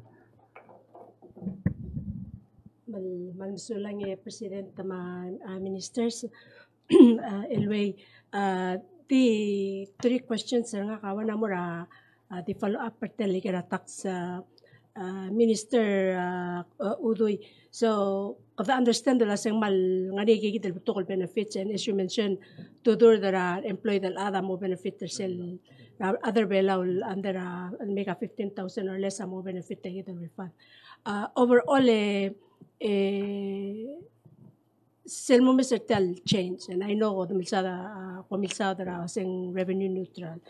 Me a, me a mesulang e President me a, uh, Ministers, uh, Elway, uh, the three questions er ngak a one a mo er a, uh, the follow up er tia el ikel tax, uh, uh, Minister, uh, uh, Udui. So, kede understand el uase ng kmal ngar er ngii aike kid el betok el benefits, and as you mentioned, two third er a employed el chad a mo benefit er sel, uh, other Belau el under, uh, el make a fifteen thousand or less a mo benefit er kid el refund. Uh, overall, e, e, sel momes er tia el change, and I know kede milsaod, uh, kede milsaod er a uase ng revenue neutral.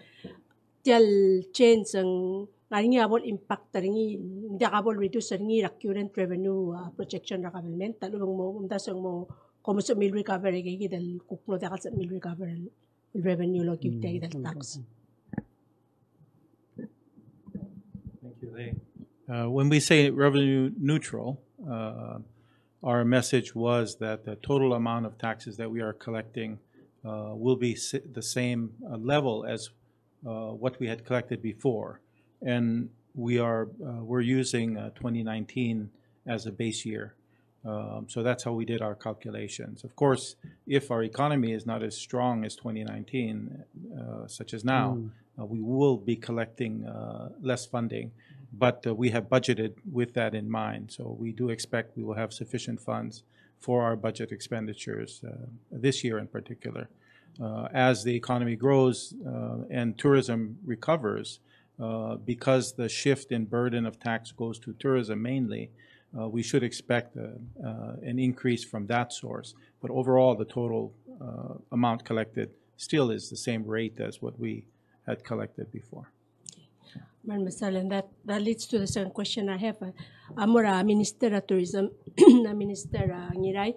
Tia el change ng ngar er ngii a bo el impact er ngii, ng diak a bo el reduce er ngii er a current revenue, uh, projection er a government, a lechub e ng mo, ng diak a se ng mo, kom sebechemiu el recover aike kid el kuk mlo diak el sebechemiu el recover el revenue el okiu tia kid el tax. Thank you, Lei. Uh, when we say revenue neutral, uh, our message was that the total amount of taxes that we are collecting uh, will be s- the same uh, level as uh, what we had collected before. And we are uh, we're using uh, twenty nineteen as a base year. Um, so that's how we did our calculations. Of course, if our economy is not as strong as twenty nineteen, uh, such as now, uh, we will be collecting uh, less funding. But uh, we have budgeted with that in mind. So we do expect we will have sufficient funds for our budget expenditures uh, this year in particular. Uh, as the economy grows uh, and tourism recovers, uh, because the shift in burden of tax goes to tourism mainly, uh, we should expect a, uh, an increase from that source. But overall, the total uh, amount collected still is the same rate as what we had collected before. Kmal mesaul, and that, that leads to the second question I have. Uh, a mo er a Minister er a Tourism, a Minister uh, Ngirai.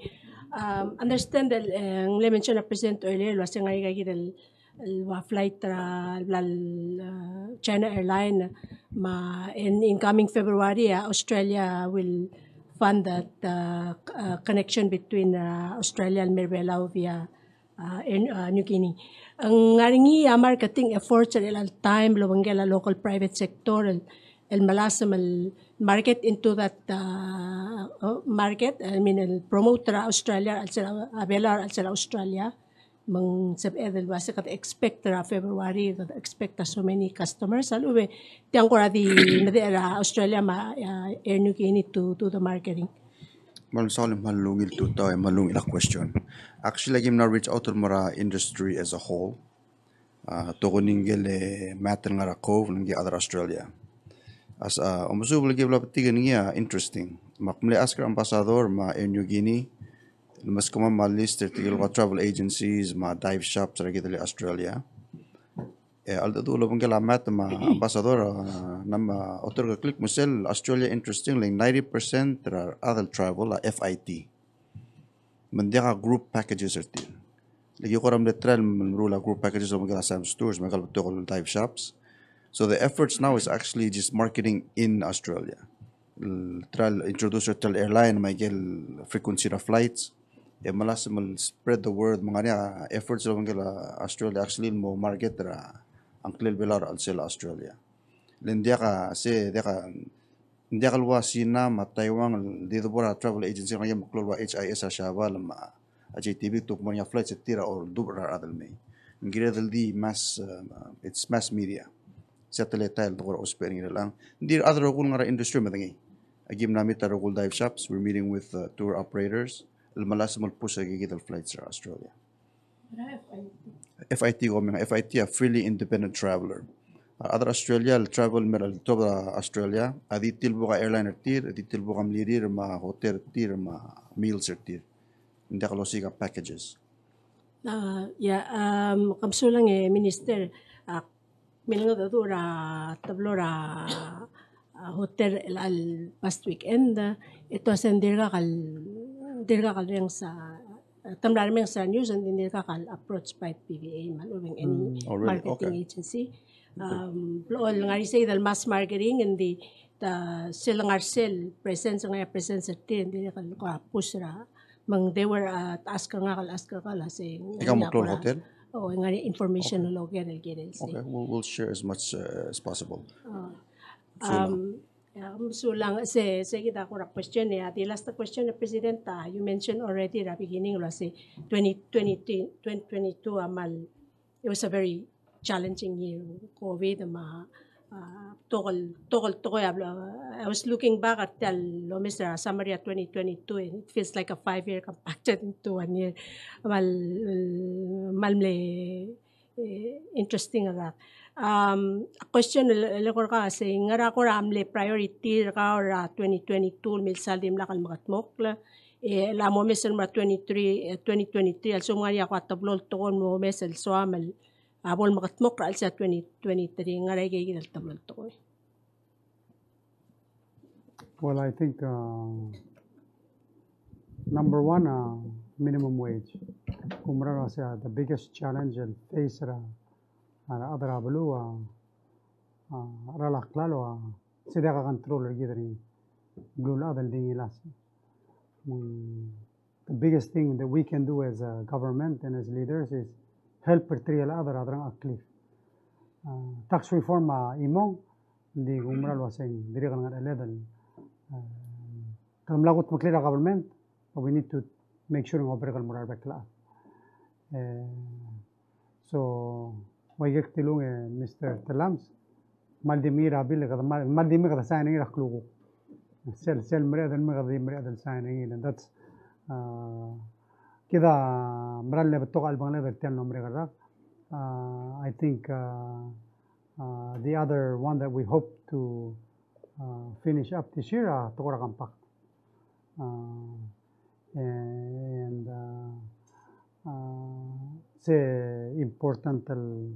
Um, understand that uh, ng le mention a President earlier, el uase ng ngar er ngii a el ua flight er a, el bla el, uh, China Airline, me a in incoming February, uh, Australia will fund that uh, c- uh, connection between uh, Australia el mer a Belau via uh, Air, uh, New Guinea. Ng ngar er ngii a marketing efforts er chelecha el taem el obengkel a local private sector el, el melasem el market into that uh, uh, market, I mean, el promote er a Australia er a chelsel a, a Belau er a chelsel a Australia. Me ng sebeched el uase kede expect er a February, kede expect a so many customers. A lechub e tiang kora di medechel er a Australia me a, uh, Air New Guinea to do the marketing. Kmal mesaul e kmal ungil tutau e kmal ungil a question. Actually, aki mla reach out el mo er a industry as a whole. Uh, tokuni ngike el mat el ngar er a Cove, ngike el chad er a Australia. As a, omesuub el ki bla betik er ngii a interesting. Me ak mle ask er a Ambassador me a Air New Guinea, el meskemam a list er tirke el ua travel agencies me a dive shops er a kid el Australia. E a ldu el obengkel a mat me a Ambassador, uh, ng mla oterkaklik me sel Australia interesting, le ng ninety percent er a rechad el travel a F I T. Me ng diak a group packages er tir. Le ki kora mle try el meruul a group packages el obengkel a Sam's Tours me a ikel betok el dive shops. So the efforts now is actually just marketing in Australia. El try el introduce er tia el airline me a ikel frequency er a flights. E melasem el spread the word, me ng ngar er ngii a efforts el obengkel a Australia actually el mo market er a ngklel Belau er a chelsel a Australia. Le ng diak a, se diak a, ng diak el ua Sina me a Taiwan el di debo er a travel agency er ngii me a klou el ua H I S er a Siabal me a J T B el kuk mo er ngii a flights er tir a oldubech er a rechad el mei. Ng kired el di mass, uh, it's mass media. Se a teletael el de kora ousbech er ngii er chelechang. Ng di a rechad el rokui el ngar er a industry a medengei. Aki mla meet a rokui el dive shops, we're meeting with uh, tour operators, el melasem el push er a kid el flights er a Australia. F I T ko mei, F I T a Freely Independent Traveler. A rechad er a Australia el travel me er a, el tuobed er a Australia, a di tilbuk a airline er tir, a di tilbuk a mlirir me a hotel er tir me a meals er tir. Ng diak losiik a packages. Uh, yeah, um, ke mesulang e Minister, uh, Milengedecheduch er a teblo er a, a, hotel el, el past weekend, e te uase ng dirkak el, dirkak el renges a, te mla remenges er a news, and then dirkak el approach by P V A, me a lechub e ng any marketing agency. Um, blechoel ngar er sei el mass marketing, and the, the sel ngar er sel presence, ngar er a presence er tir, and dirkak el kora push er a, me ng they were, uh, ask er ngak el, ask er ngak el, a sei. Ika mo klou el hotel? O, ng ngar er ngii a information el oker el kirel sei. Okay, we'll, we'll share as much uh, as possible. Uh, um, yeah, um, so lang, se, se kid a kora question e, a di last question e, President, uh, you mentioned already er a beginning, el uase twenty twenty, twenty twenty-two a kmal, it was a very challenging year, COVID me a, uh, betok el, betok el tekoi a blo, I was looking back at tia el omes er a summary er a twenty twenty-two, and it feels like a five year compacted into one year. Kmal, kmal mle, eh, interesting er a. Um, question el, el kora sei, ngera kora mle priority er kau er a twenty twenty-two el milsa el dimlak el mekedmokl, e a mo omes el mo er a twenty-three, eh, twenty twenty-three, a lsekum ng ngar er ngii a kora teblo el tekoi el mo omes el soam el a bo lemekedmokl er a chelsel a twenty twenty-three, ngera aike kid el teblo el tekoi? Well, I think uh, number one, uh, minimum wage. Kumerang el uase, uh, the biggest challenge el face er a, a rechad er a beluu, uh, uh, er a klalo, uh, se diak a control er kid er ngii. Beluulechad el di ngilasech. Mm, the biggest thing that we can do as a government and as leaders is help er tirke el chad er a delengcheklir. Uh, tax reform a chimong, ng di kumerang el uaseng dirrek el ngar er a level, uh, kede mla kutmeklii er a government, but we need to make sure ng oberk el mo er a rebek el chad. Uh, so, ua ikei ktilung e Mister Tellames, kmal di mengiil er a bill, kede kmal, kmal di me kede sign er ngii er a klukuk. Sel, sel mereched el me kede di mereched el sign er ngii. And that's, uh, kid a mera el betok a chelebangel er tia el mlo merek el rak. Uh, I think, uh, uh, the other one that we hope to, uh, finish up this year, uh, tekoi er a compact. Uh, and, uh, uh, se important el,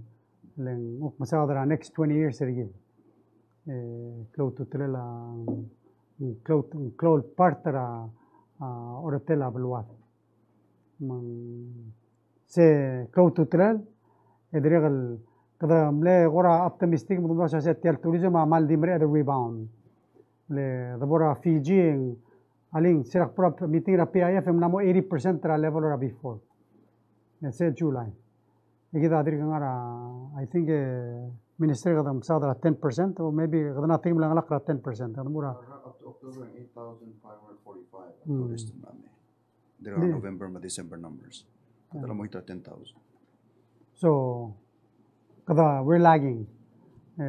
el ng kuk mesaod er a next twenty years er kid. E, klou a ultutelel a, klou, klou el part er a, a, oretel a beluad. Me ng se klou a ultutelel, e dirrek el, kede mle kora optimistic, me kede mle uase tia el tourism a kmal di mereched el rebound. Le, de bo er a Fiji, e ng, alii, se er a kbo er a meeting er a P I F, e ng mla mo eighty percent er a level er a before. E se July. E kid a dirk ngar er a, I think, e, Minister, kede mesaod er a ten percent, or maybe kede mla tekingel a ngalek er a ten percent. Kede mo er a Up to October, eight thousand five hundred forty-five tourist el mla mei. There are November me a December numbers. Kede mla mo hit er a ten thousand. So, kede, we're lagging. E,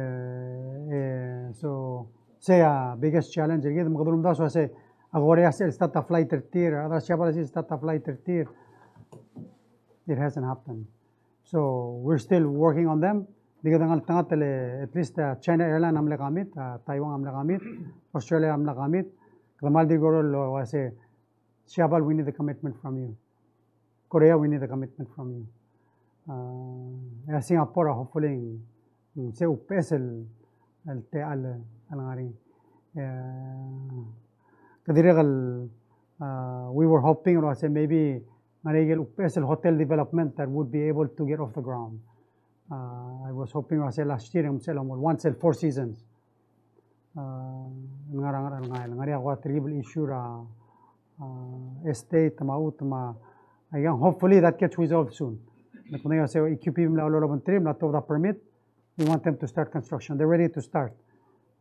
e, so, se a biggest challenge er kid, me kede ulemdasu el uase, a Korea a sel start a flight er tir, a rechad er a Siabal a sel start a flight er tir. It hasn't happened. So we're still working on them. Di kede ngeltengat el, at least, uh, China Airline a mle commit, uh, Taiwan a mle commit, Australia a mle commit. Kede kmal di kora el uase, Siabal, we need a commitment from you. Korea, we need a commitment from you. Uh, e a Singapore, uh, hopefully, mm, se uchul el, el techall el ngar er ngii. Uh, kede dirrek el, uh, we were hoping el uase maybe ngar er ngii el uchul el hotel development that would be able to get off the ground. Uh, I was hoping el uase last year, e ng sel mo, once el Four Seasons. Uh, ngar er a, ngar er a, ngar er a, ngar er a kuk telkib el issue er a, uh, estate, me a chutem, me a, again, hopefully that gets resolved soon. Me kede uase E Q P mla lolobengterir, mla tuobed a permit, we want them to start construction. They're ready to start.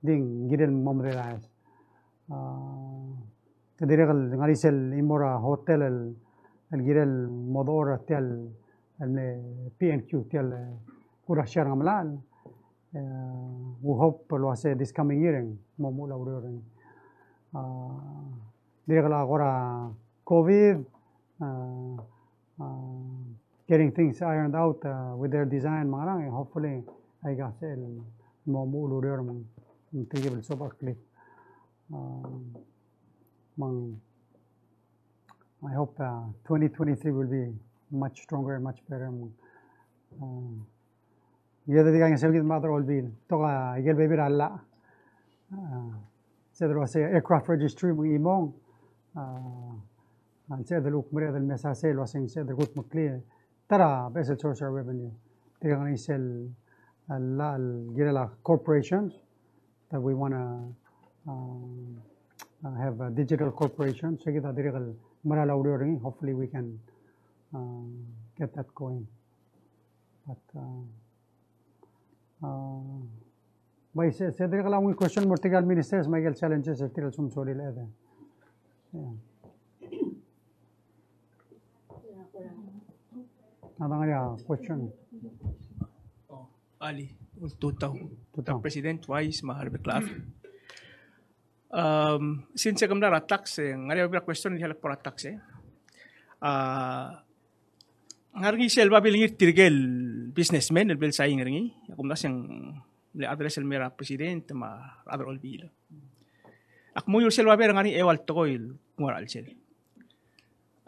Di ng kirel mo medal a chais. Uh, kede dirrek el ngar er ngii sel chimo er a hotel el, el kirel mo dechor er tia el, el mle P N Q, tia el, uh, kuk er a Siar Ngemelachel. Uh, we hope el uase this coming year e ng mo, mo omuchel a ureor er ngii. Uh, dirrek el kora COVID, uh, uh, getting things ironed out, uh, with their design, me a ngerang, e hopefully, aika sel mo, mo omuchel a ureor me ng, me ng telkib el sobecheklii. Uh, me ng, I hope, uh, twenty twenty-three will be much stronger and much better. Me ng, uh, Ng di kaingeseu er kid me a rechad er a Olbiil. Betok a ikel bebil er a llach. A, sel dua se aircraft registry me ng chimong. A, a, sel de kuk mereched el mesa sel uaseng sel de kuk meklii. Ta er a beches el source of revenue. Tirka ngar er ngii sel, a, llach el kirel a corporations that we wanna, um, uh, have a digital corporation. So kid a dirrek el mera el oureor er ngii. Hopefully we can, um, get that going. But, uh, uh, bai se, se dirrek el ungil question el mo er tirke el ministers me aike el challenges er tirke el sumsorir el chad. Yeah. Ng ngar er ngii a question? Oh, alii, tutau. Tutau. President, Vice, me a rebek el chad. Um, since e ke mla er a tax, e, ng ngar er ngii a bebil er a question el di el kbo er a tax, e. A, ng ngar er ngii sel babilngir er tirke el businessman el bla el sain er ngii, e ak omdasu e ng mle address el mei er a president me a rechad er a Olbiil. Ak mo er sel babilngir e ng ngar er ngii a eua el tekoi el kmo er a chelsel.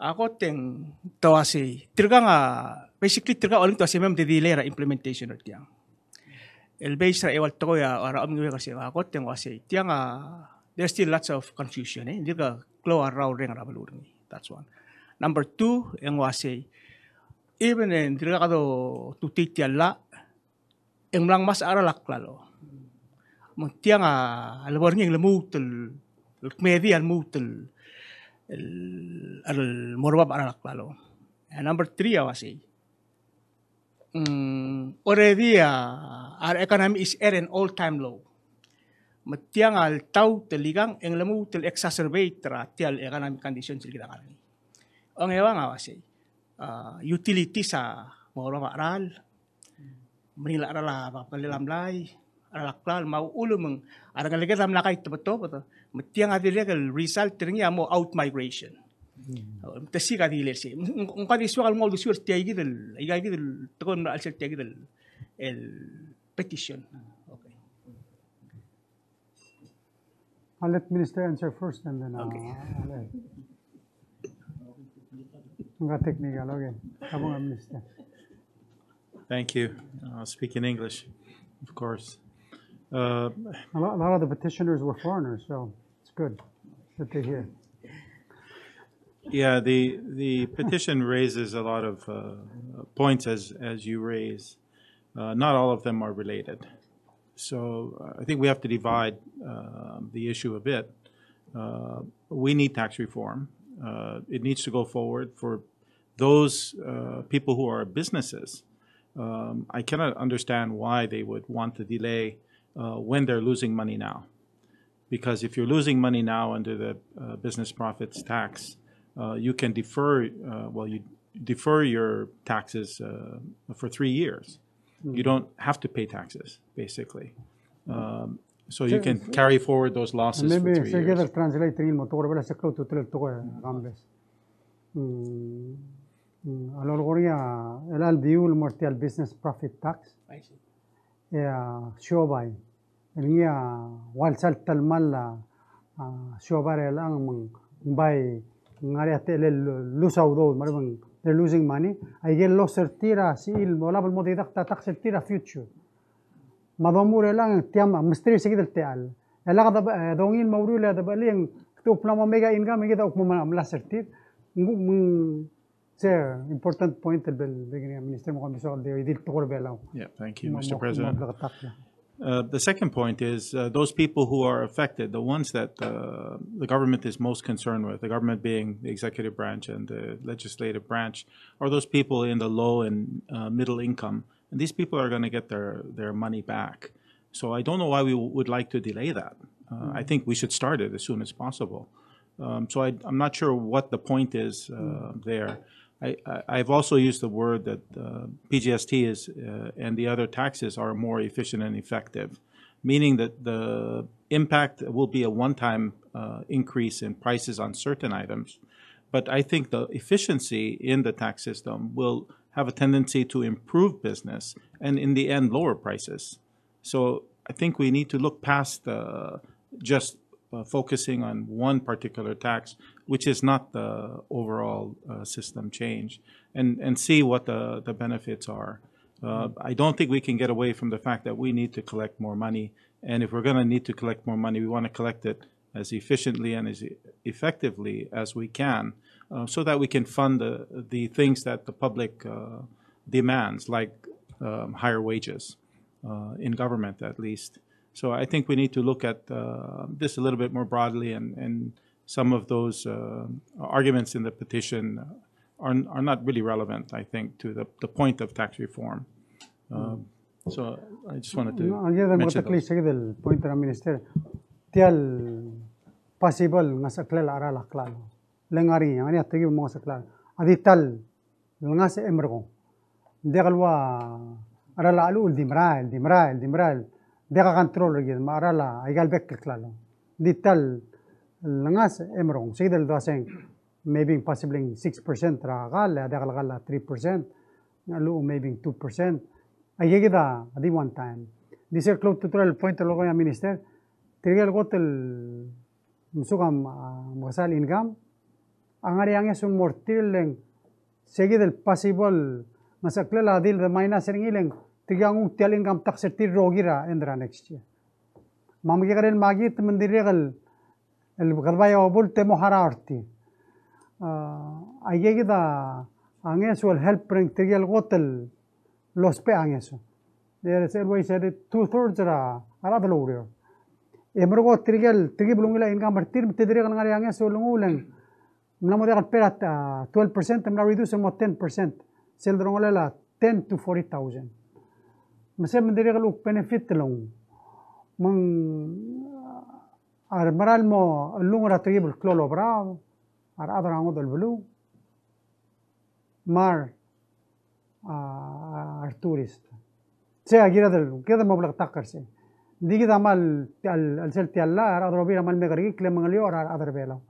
A kot e ng te uasei, tirkang a, basically tirkang a olengit el uasei me mei a delay er a implementation er tiang. El base er a eua el tekoi a, a rechumiuek er sei, a kot e ng uasei, tiang a, there's still lots of confusion, e. Ng dirk klou a rrau el reng er a beluu er ngii. That's one. Number two, e ng uasei, even e ng dirkak dotutii tia el llach, e ng mla ngmasech a cheral a klalo. Me ng tiang a lebo er ngii e ng lmuut el, el kmedii a lmuut el, el, el mo er bab a cheral a klalo. And number three a uasei. Mm, already a, our economy is at an all time low. Me tiang a ltaut el ikang e ng lmuut el exacerbate er a tia el economic conditions el kid a ngar er ngii. Ongeuang a uasei, a, utilities a mo er bab a cheral, meringel a cheral a bab el mlai, a cheral a klalo, me a uchul me ng a rengeleked a mla kaitebetobed, me tiang a dirrek el result er ngii a mo out migration. Mm. Te siik a di le sei. Ng, ng, ng ko di soak el mo uldesuel tia kid el, ika kid el, tekoi el mla er sel tia kid el, el petition. Okay. I'll let Minister answer first and then, uh, okay. I'll let. Nggak technical, okay. Kabong, Minister. Thank you. I'll speak in English, of course. Uh, A lot, a lot of the petitioners were foreigners, so it's good that they're here. Yeah, the, the petition raises a lot of, uh, points as, as you raise. Uh, not all of them are related. So, uh, I think we have to divide, uh, the issue a bit. Uh, we need tax reform. Uh, it needs to go forward for those, uh, people who are businesses. Um, I cannot understand why they would want to delay, uh, when they're losing money now. Because if you're losing money now under the, uh, business profits tax, uh, you can defer, uh, well, you defer your taxes, uh, for three years. You don't have to pay taxes, basically. Um, so you can carry forward those losses for three years. Maybe se kid el translate er ngii el mo tekoi er a Belau, se klou a ultutelel el tekoi er a English. Mm, mm, a lolekoi er ngii a, el, el diu el mo er tia el business profit tax. I see. E a siobai el ngii a ua lsal telemall a, a, siobai er chelechang me ng bai ngar er ngii a techellel lose a udoud, me a lechub e ng they're losing money. Aike el loss er tir a sebechir el mo, olab el mo deduct a tax er tir a future. Me a domuchel er chelechang e ng tia me mesterir se kid el techall. E lak de, e, dongil me a uriul e debechel e ng kede kuk mla mo make a income e kid a kuk mo melasem er tir. Ng, ng, It's a important point el bel, bel ngii a Minister me kom di soak el di, di tekoi er a Belau. Yeah, thank you, Mister President. Uh, the second point is, uh, those people who are affected, the ones that, uh, the government is most concerned with, the government being the executive branch and the legislative branch, are those people in the low and, uh, middle income. And these people are gonna get their, their money back. So I don't know why we would like to delay that. Uh, I think we should start it as soon as possible. Um, so I, I'm not sure what the point is, uh, there. I, I, I've also used the word that, uh, P G S T is, uh, and the other taxes are more efficient and effective, meaning that the impact will be a one-time, uh, increase in prices on certain items. But I think the efficiency in the tax system will have a tendency to improve business and, in the end, lower prices. So I think we need to look past, uh, just, uh, focusing on one particular tax, which is not the overall, uh, system change, and, and see what the, the benefits are. Uh, I don't think we can get away from the fact that we need to collect more money, and if we're gonna need to collect more money, we wanna collect it as efficiently and as e-, effectively as we can, uh, so that we can fund the, the things that the public, uh, demands, like, um, higher wages, uh, in government at least. So I think we need to look at, uh, this a little bit more broadly, and, and some of those, uh, arguments in the petition are, are not really relevant, I think, to the, the point of tax reform. Um, so I just wanted to mention those. Ng di mo er a klisichel el point er a Minister. Tia el possible ngesecheklel a cheral a klalo. Le ngar er ngii, ngar er ngii a tekib el mo ngesecheklel. A di ta el ngasech e merekong. Ng diak el ua cheral a cheluch el di merael, di merael, di merael. Diak a control er kid, me a cheral a, aika el bek el klalo. Ng di ta el ngasech e merekong. Se kid el dua seng, maybe possibly six percent er a kall, a diak el kall a three percent. A cheluch maybe two percent. Aika kid a di one time. Di sel klou a ultutelel el point el lolekoi a Minister. Tirke el kot el mesuk a, a, mekesai el income a ngar er ngii a ngeso el mo er tir, le ng se kid el possible ngesecheklel a di le de minus er ngii, le ng tirke a nguu tia el income tax er tir el rokir er a end er a next year. Me a mekekerei el makit me ng dirrek el, el kede bai obult e mo harau er tir. A, aika kid a ngeso el help er tirke el kot el lousbech a ngeso. E sel ua isei e di two thirds er a, a rechad el oureor. E merekong tirke el, tirke el ungil a income er tir, me te dirrek el ngar er ngii a ngeso el nguu, le ng Ng mla mo diak el pay er a, a, twelve percent, ng mla reduce el mo ten percent. Sel delongelel a ten to forty thousand. Me se me ng dirrek el kuk benefit el ong. Me ng, a, a remerael el mo, el ong er a tekib el klou el oberaod, a rechad er a ngodech el beluu, me a, a, a retourist. Se a kired el, kired el mo bleketakl er sei. Ng di kid a kmal, tia el, el sel tia el llach, a rechad er a Olbiil a kmal mekera el klemengeliou er a rechad er a Belau.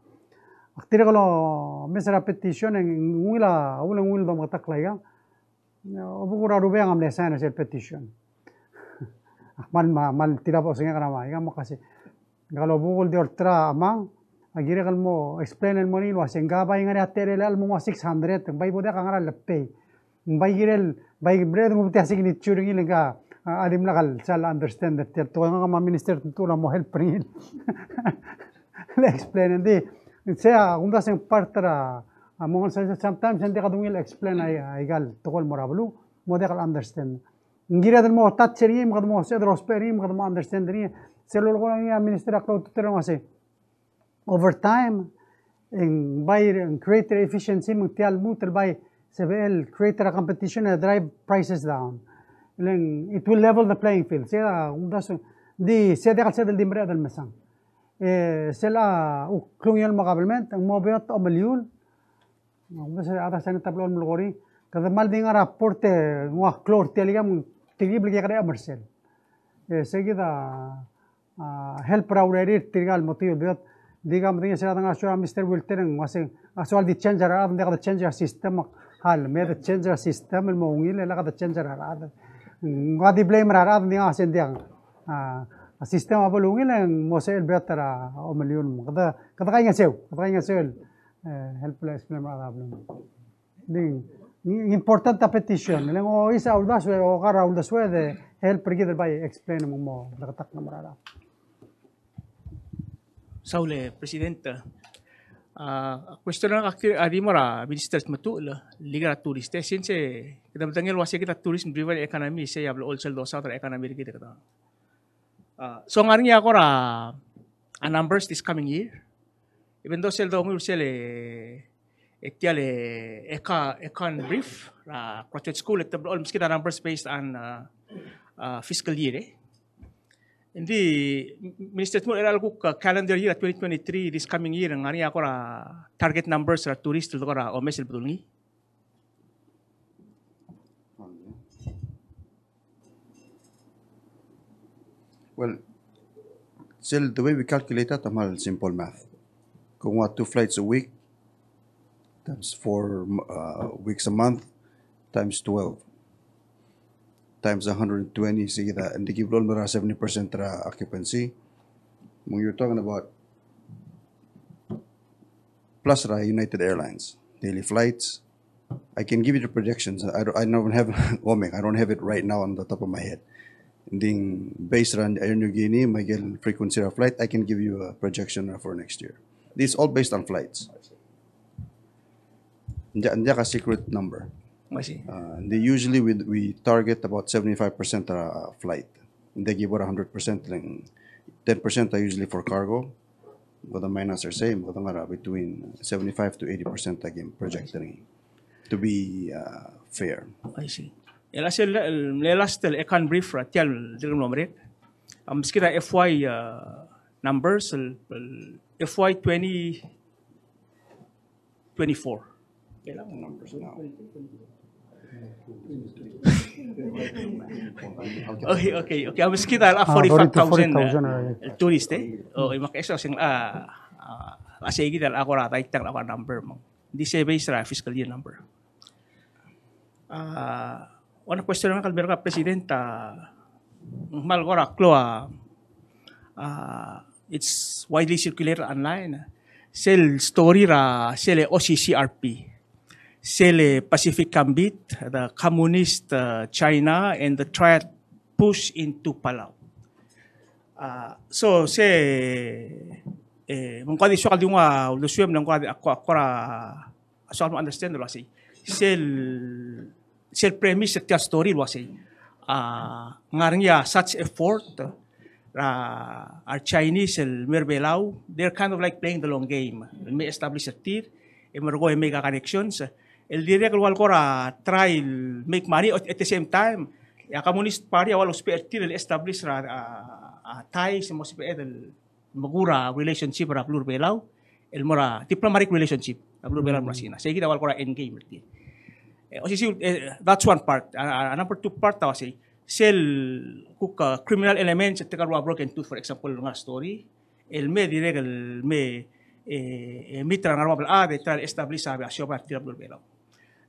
Ak dirrek el omes er a petition e ng ungil a, a uchul e ng ungil el domeketakl aika. Obekul a rubak a mle sign er sel petition. Ak kmal, ma, kmal tilobed a osengek er a, ma, aika mo kasi. Ngka el obekul di olterau a mang, a kirek el mo explain el mo er ngii el uasei, ngka bai ngar er ngii a techellir el mo ua six hundred, ng bai bo diak a ngar er a lepei. Ng bai kirel, bai kired el nguu tia signature er ngii el ngka, a, a dimlak el sal understand er tia el tekoi, ngak me a Minister Tmetuchl a mo help er ngii el explain. Ng di, sei a kumdasu e ng part er a, a, mo ngar er a, sometimes e ng diak kede ungil explain a, a, aika el tekoi el mo er a beluu, mo diak el understand. Ng kired el mo touch er ngii, me kede mo sebeched el ousbech er ngii, me kede mo understand er ngii. Sel lolekoi er ngii a Minister a klou a ultutelel el uasei, over time, e ng bai, e ng create er a efficiency, me ng tia el lmuut el bai sebechel create er a competition e drive prices down. E le ng, it will level the playing field. Sei a kumdasu, di, sei a diak el sebeched el di mereched el mesang. E, sel a, kuk klungiolem a government, e ng mo beot a omeliul, me se a rechad er a Senate a blo el melekoi er ngii, kede kmal di ngar er a port e ng ua klou er tia el ikang, me ng telkib el kekerei a mersel. E, se kid a, a, help er a urerir tirka el mo tiu el beot. Di ka medengei sel dengar a soal a Mister Wilter e ng uasei, a soal di change er a rechad, ng diak de change er a system, a le me de change er a system el mo ungil, e le kede change er a rechad. Ng ua di blame er a rechad, ng di ngar sei, ng diak. A, a system a bo lungil e ng mo sebechel beot er a omeliul. Kede, kede kaingeseu, kede kaingeseu el, e, help el explain er a rechad a beluu. Ng, ng important a petition. Le ng ochais a uldasu e, okar a uldasu e de help er kid el bai explain me ng mo bleketakl el mo er a rechad. Saul e President, a, question er ngak a di mo er a Minister Tmetuchl el ngar er a tourist, e since, e, kede medengei el uasei kid a tourism driven economy, sei a blo el sel dosaod er a economy er kid, kede. A, so ng ngar er ngii a kora, a, numbers this coming year. Even though sel donguiu er sel, e, e tia el, e, eco-, econ brief er a graduate school, e te blo el meskid a numbers based on, a, a, fiscal year, e. Ng di, Minister Tmetuchl, er a kuk, a, calendar year twenty twenty-three, this coming year, ng ngar er ngii a kora target numbers er a tourist el kora omes el bedul ngii? Well, sel, the way we calculate that, a kmal simple math. Kung ua two flights a week times four, uh, weeks a month times twelve times a hundred twenty, se kid a, ng di ki blo el mo er a seventy percent er a occupancy. When you're talking about plus er a United Airlines, daily flights, I can give you the projections. I don't, I don't have, Omek, I don't have it right now on the top of my head. Ng di based on Air Niugini, me aike el frequency er a flight, I can give you a projection for next year. This is all based on flights. Ng diak, ng diak a secret number. I see. Uh, they usually we, we target about seventy-five percent er a flight. Ng di ki bo er a hundred percent, le ng ten percent are usually for cargo. Kede minus er sei, me kede ngar er a between seventy-five to eighty percent a ki project er ngii to be, uh, fair. I see. E a sel, el, el last el econ brief er a tia el dirk mlo merek. A meskid a F Y, uh, numbers, el, el F Y twenty twenty-four. Numbers now. Okay, okay, okay. A meskid a, a, ah, forty-five thousand, forty-five thousand, uh, right, el tourist, e. O, e mak eso seng, a, a, a sei kid a kora daitang a kora number, me ng di sei based er a fiscal year number. A, one question er ngak el mer ngak, President, a, ng kmal kora klou a, a, it's widely circulated online. Sel story er a sel O C C R P. Sel Pacific Gambit, the communist, uh, China, and the Triad push into Palau. A, so, se, e, me ng kora di soak el di nguu a uldesuem, me ng kora di, a ko-, a kora a soak el mo understand el uasei. Sel, sel premise er tia el story el uasei, a, ng ngar er ngii a such effort er a, a re Chinese el mei er a Belau, they're kind of like playing the long game. El mei establish er tir, e merekong e make a connections. El dirrek el ua el kora try el make money at the same time. E a Communist Party a ua lousbech er tir el establish er a, a, a ties, mo sebeched el mekur a relationship er a beluu er a Belau, el mo er a diplomatic relationship er a beluu er a Belau el mo er a Sina. Sei kid a ua el kora end game er tir. E, osisiu, e, that's one part. A, a, a number two part a ua sei, sel kuk, a, criminal elements, e te kora ua Broken Tooth, for example, ngar er a story, el me dirrek el me, e, e, meet er a ngar er a bab el chad, e try el establish a, a siobai er tir er a beluu er a Belau.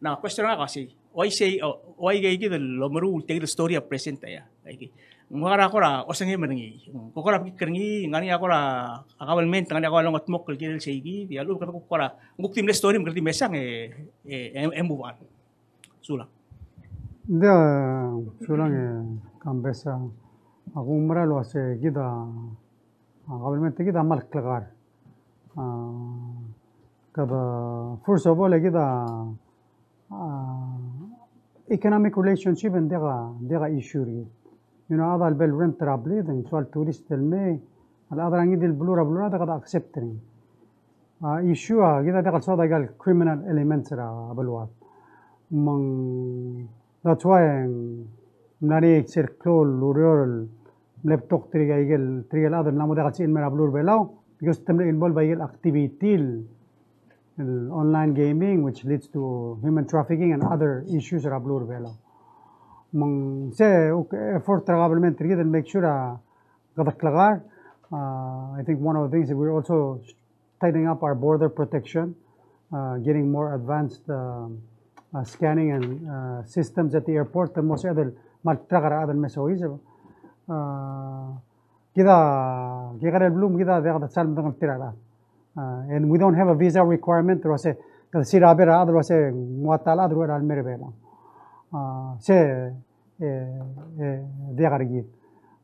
Na question er ngak a ua sei, uaisei, o, uaikei kid el omeruul tia kid el story a present a ia. Aike. Ng ua kora kora osengem er ngii. Ko kora bekikl er ngii, ngar er ngii a kora a government, ngar er ngii a kora longetmokl el kirel sei kid, e a lechub e kede kuk kora, ng kuk di mle story me kede di mesang e, e, e, e move on. Sulang. Ng di, sulang e, Kambes, a, ak oumera el ua se kid a, a, government er kid a kmal klekar. A, kede, first of all, e kid a, a, economic relationship e ng diak a, diak a issue er kid. You know, a chad a lebo el rent er a blid, e ng soal tourist el mei, a le chad er a ngii di el beluu er a beluad, e kede accept er ngii. A, issue a, kid a diak el soad a ikal criminal elements er a beluad. Me ng, that's why ng mla er ngii sel klou el ureor el mle betok tirke el, tirke el chad el mla mo diak el sebechir el mei er a beluu er a Belau, because te mle involve a ikel activity el, el online gaming, which leads to human trafficking and other issues er a beluu er a Belau. Me ng se, uk, effort er a government er kid el make sure a kede klekar. Uh, I think one of the things that we're also tightening up our border protection, uh, getting more advanced, um, uh, scanning and, uh, systems at the airport, e mo sebeched el kmal track er a rechad el me soiseb. Uh, kid a, kid a kekerei el beluu, kid a diak de sal medengelterir a rechad. Uh, and we don't have a visa requirement, el uase, kede sirabe er a rechad el uase, ng ua ta el chad el uchei er a lemei er a Belau. Uh, se, e, e, diak er kid.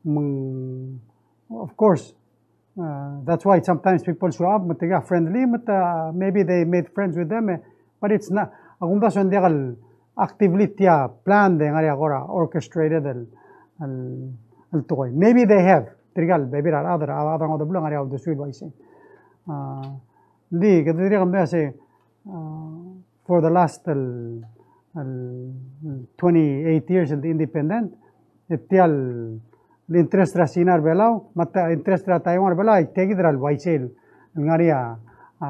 Me ng, of course, Uh, that's why sometimes people show up, me tirka friendly, me te, uh, maybe they made friends with them, e, but it's not, a kumdasu e ng diak el actively tia planned e ng ngar er ngii a kora orchestrated el, el, el tekoi. Maybe they have, tirka el bebil er a rechad, a rechad er a ngodech el beluu a ngar er ngii a uldesuir el uaisei. Uh, ng di, kede dirrek el mei a sei, uh, for the last, el, el, twenty-eight years el di independent, e tia el, el interest er a Sina er a Belau, me a interest er a Taiwan er a Belau, e tia kid er a le uaisei el ngar er ngii a, a,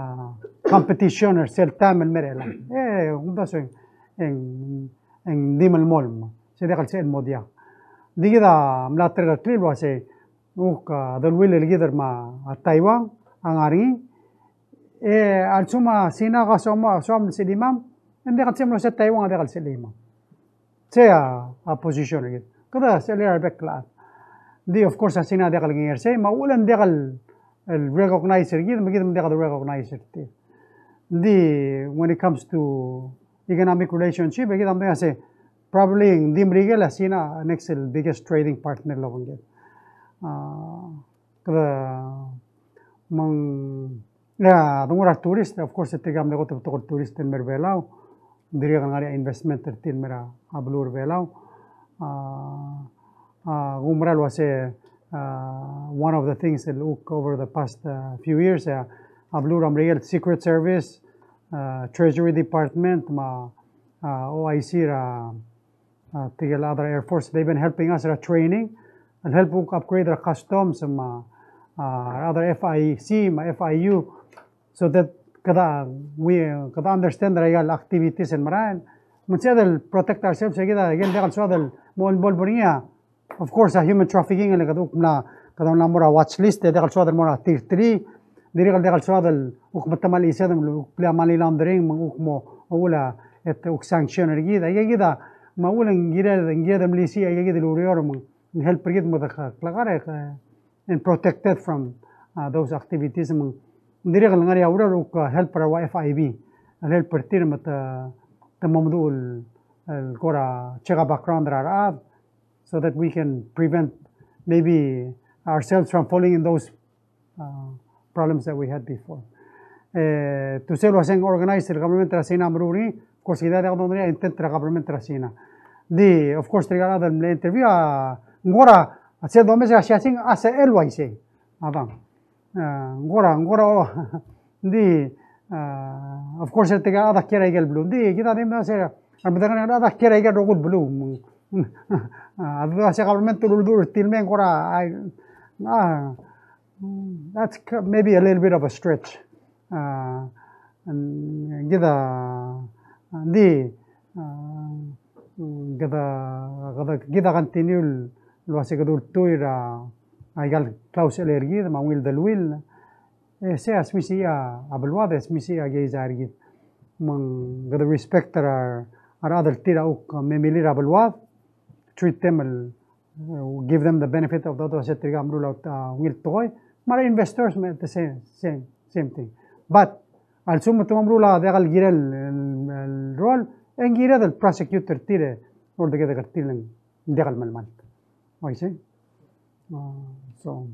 competition er sel taem el mei er chelechang. E, kumdasu e ng, e ng, e ng di melemolem. Se diak el sebechel el mo diak. Di kid a mla terkeklii el uase, uk, a, deleuill el kid er a, a, Taiwan a ngar er ngii. E a lsekum a Sina a soam, soam el sechelimam, e ng diak el sebechem el uase Taiwan a diak el sechelimam. Sei a, a position er kid. Kede sel er a rebek el chad. Di, of course, a Sina a diak el ngar er sei, me a uchul e ng diak el, el recognize er kid, me kid me ng diak el recognize er tir. Di, when it comes to economic relationship, e kid a medengei el uase, probably ng di Merikel a Sina next el biggest trading partner el obengkel. A, kede, me ng, ia, de ngar er a tourist, of course, e tirka a mle kot el betok el tourist el mei er a Belau, dirrek el ngar er ngii a investment er tir el mei er a beluu er a Belau. A, a, kumerang el uase, a, one of the things el uk over the past, uh, few years, a, a beluu er a Merikel Secret Service, uh, Treasury Department, me a, uh, O I C er a, uh, tirke el other Air Force, they've been helping us er a training, el help uk upgrade er a customs, me a, uh, other F I C, me a F I U, so that kede, we, kede understand er a ikal activities el merael. Me ng sebeched el protect ourselves, e kid a, kid a diak el soad el mo involve er ngii a, of course, a human trafficking, el kede kuk mla, kede mla mo er a watch list, e diak el soad el mo er a tier three, dirrek el diak el soad el kuk metemall a chised, me kuk blil a money laundering, me kuk mo, uchul a, e te kuk sanction er kid, aika kid a, me a uchul e ng kired, ng kired el melisiich, aika kid el ureor, me ng help er kid me de klekar, e, and protected from, uh, those activities, me ng dirrek el ngar er ngii a ureor el kuk, uh, help er a ua F I B, el help er tir me te, te mo meduch el, el kora check a background er a rechad, so that we can prevent maybe ourselves from falling in those, uh, problems that we had before. E, to sel uase ng organize el government er a Sina a meruul er ngii, of course, kid a diak dongerii a intent er a government er a Sina. Di, of course, tirka el chad el mle interview a, ng kora, a sel domes er a siasing a sebechel el uaisei. A bang. A, ng kora, ng kora, o, di, Uh, of course, er tirka a chad a kiei er a ikel beluu. Ng di, kid a di mle se, a medengei a chad a kiei er a ikel rokui el beluu. A di se government el uldurech er tir el mei e ng kora, I, ah, that's k- maybe a little bit of a stretch. Uh, and kid a, ng di, uh, kid a, kid a, kid a continue el uase kede ultuil er a, a ikal klausech er kid, me a ungil deleuill. E sei a smisichii a beluad, e smisichii a keizai er kid. Me ng kede respect er a, a rechad el tir a kuk memilir a beluad, treat them el, uh, give them the benefit of the doubt, se tirka a meruul a, uh, ungil tekoi, me a re investors me the same, same, same thing. But a lsekum te mo meruul a diak el kirel el, el role, e ng kired el prosecute er tir e, or de kede er tir el diak el melemalt. Oisei. Uh, so,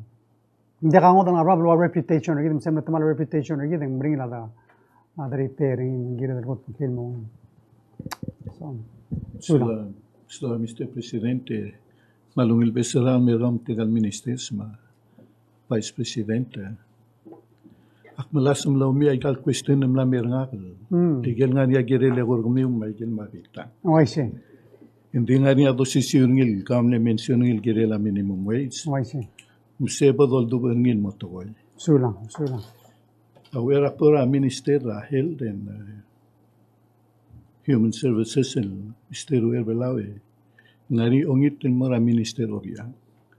ng diak a ngodech el ngar er a bab el ua reputation er kid, me se mle temall a reputation er kid, e ng meringel a de, a de repair, e ng kired el kot el mo. So, sulang. Sulang, Mister President, me a ungil beches er a mei er kau me tirka el ministers me a Vice President. Ak melasem el omiu a ikal question el mla mei er ngak el, mm, ikel ngar er ngii a kirel eko er kemiu me a ikel mabita. Oh, I see. Ng di ngar er ngii a dosisiu er ngii el kau mle mention er ngii el kirel a minimum wage. Oh, I see. Me se bo doldubech er ngii el mo tekoi. Sulang, sulang. A uchei er a kbo er a Minister er a Health and, uh, Human Services el Mister Uherbelau e ng ngar er ngii a ongit el mo er a Minister Obichang.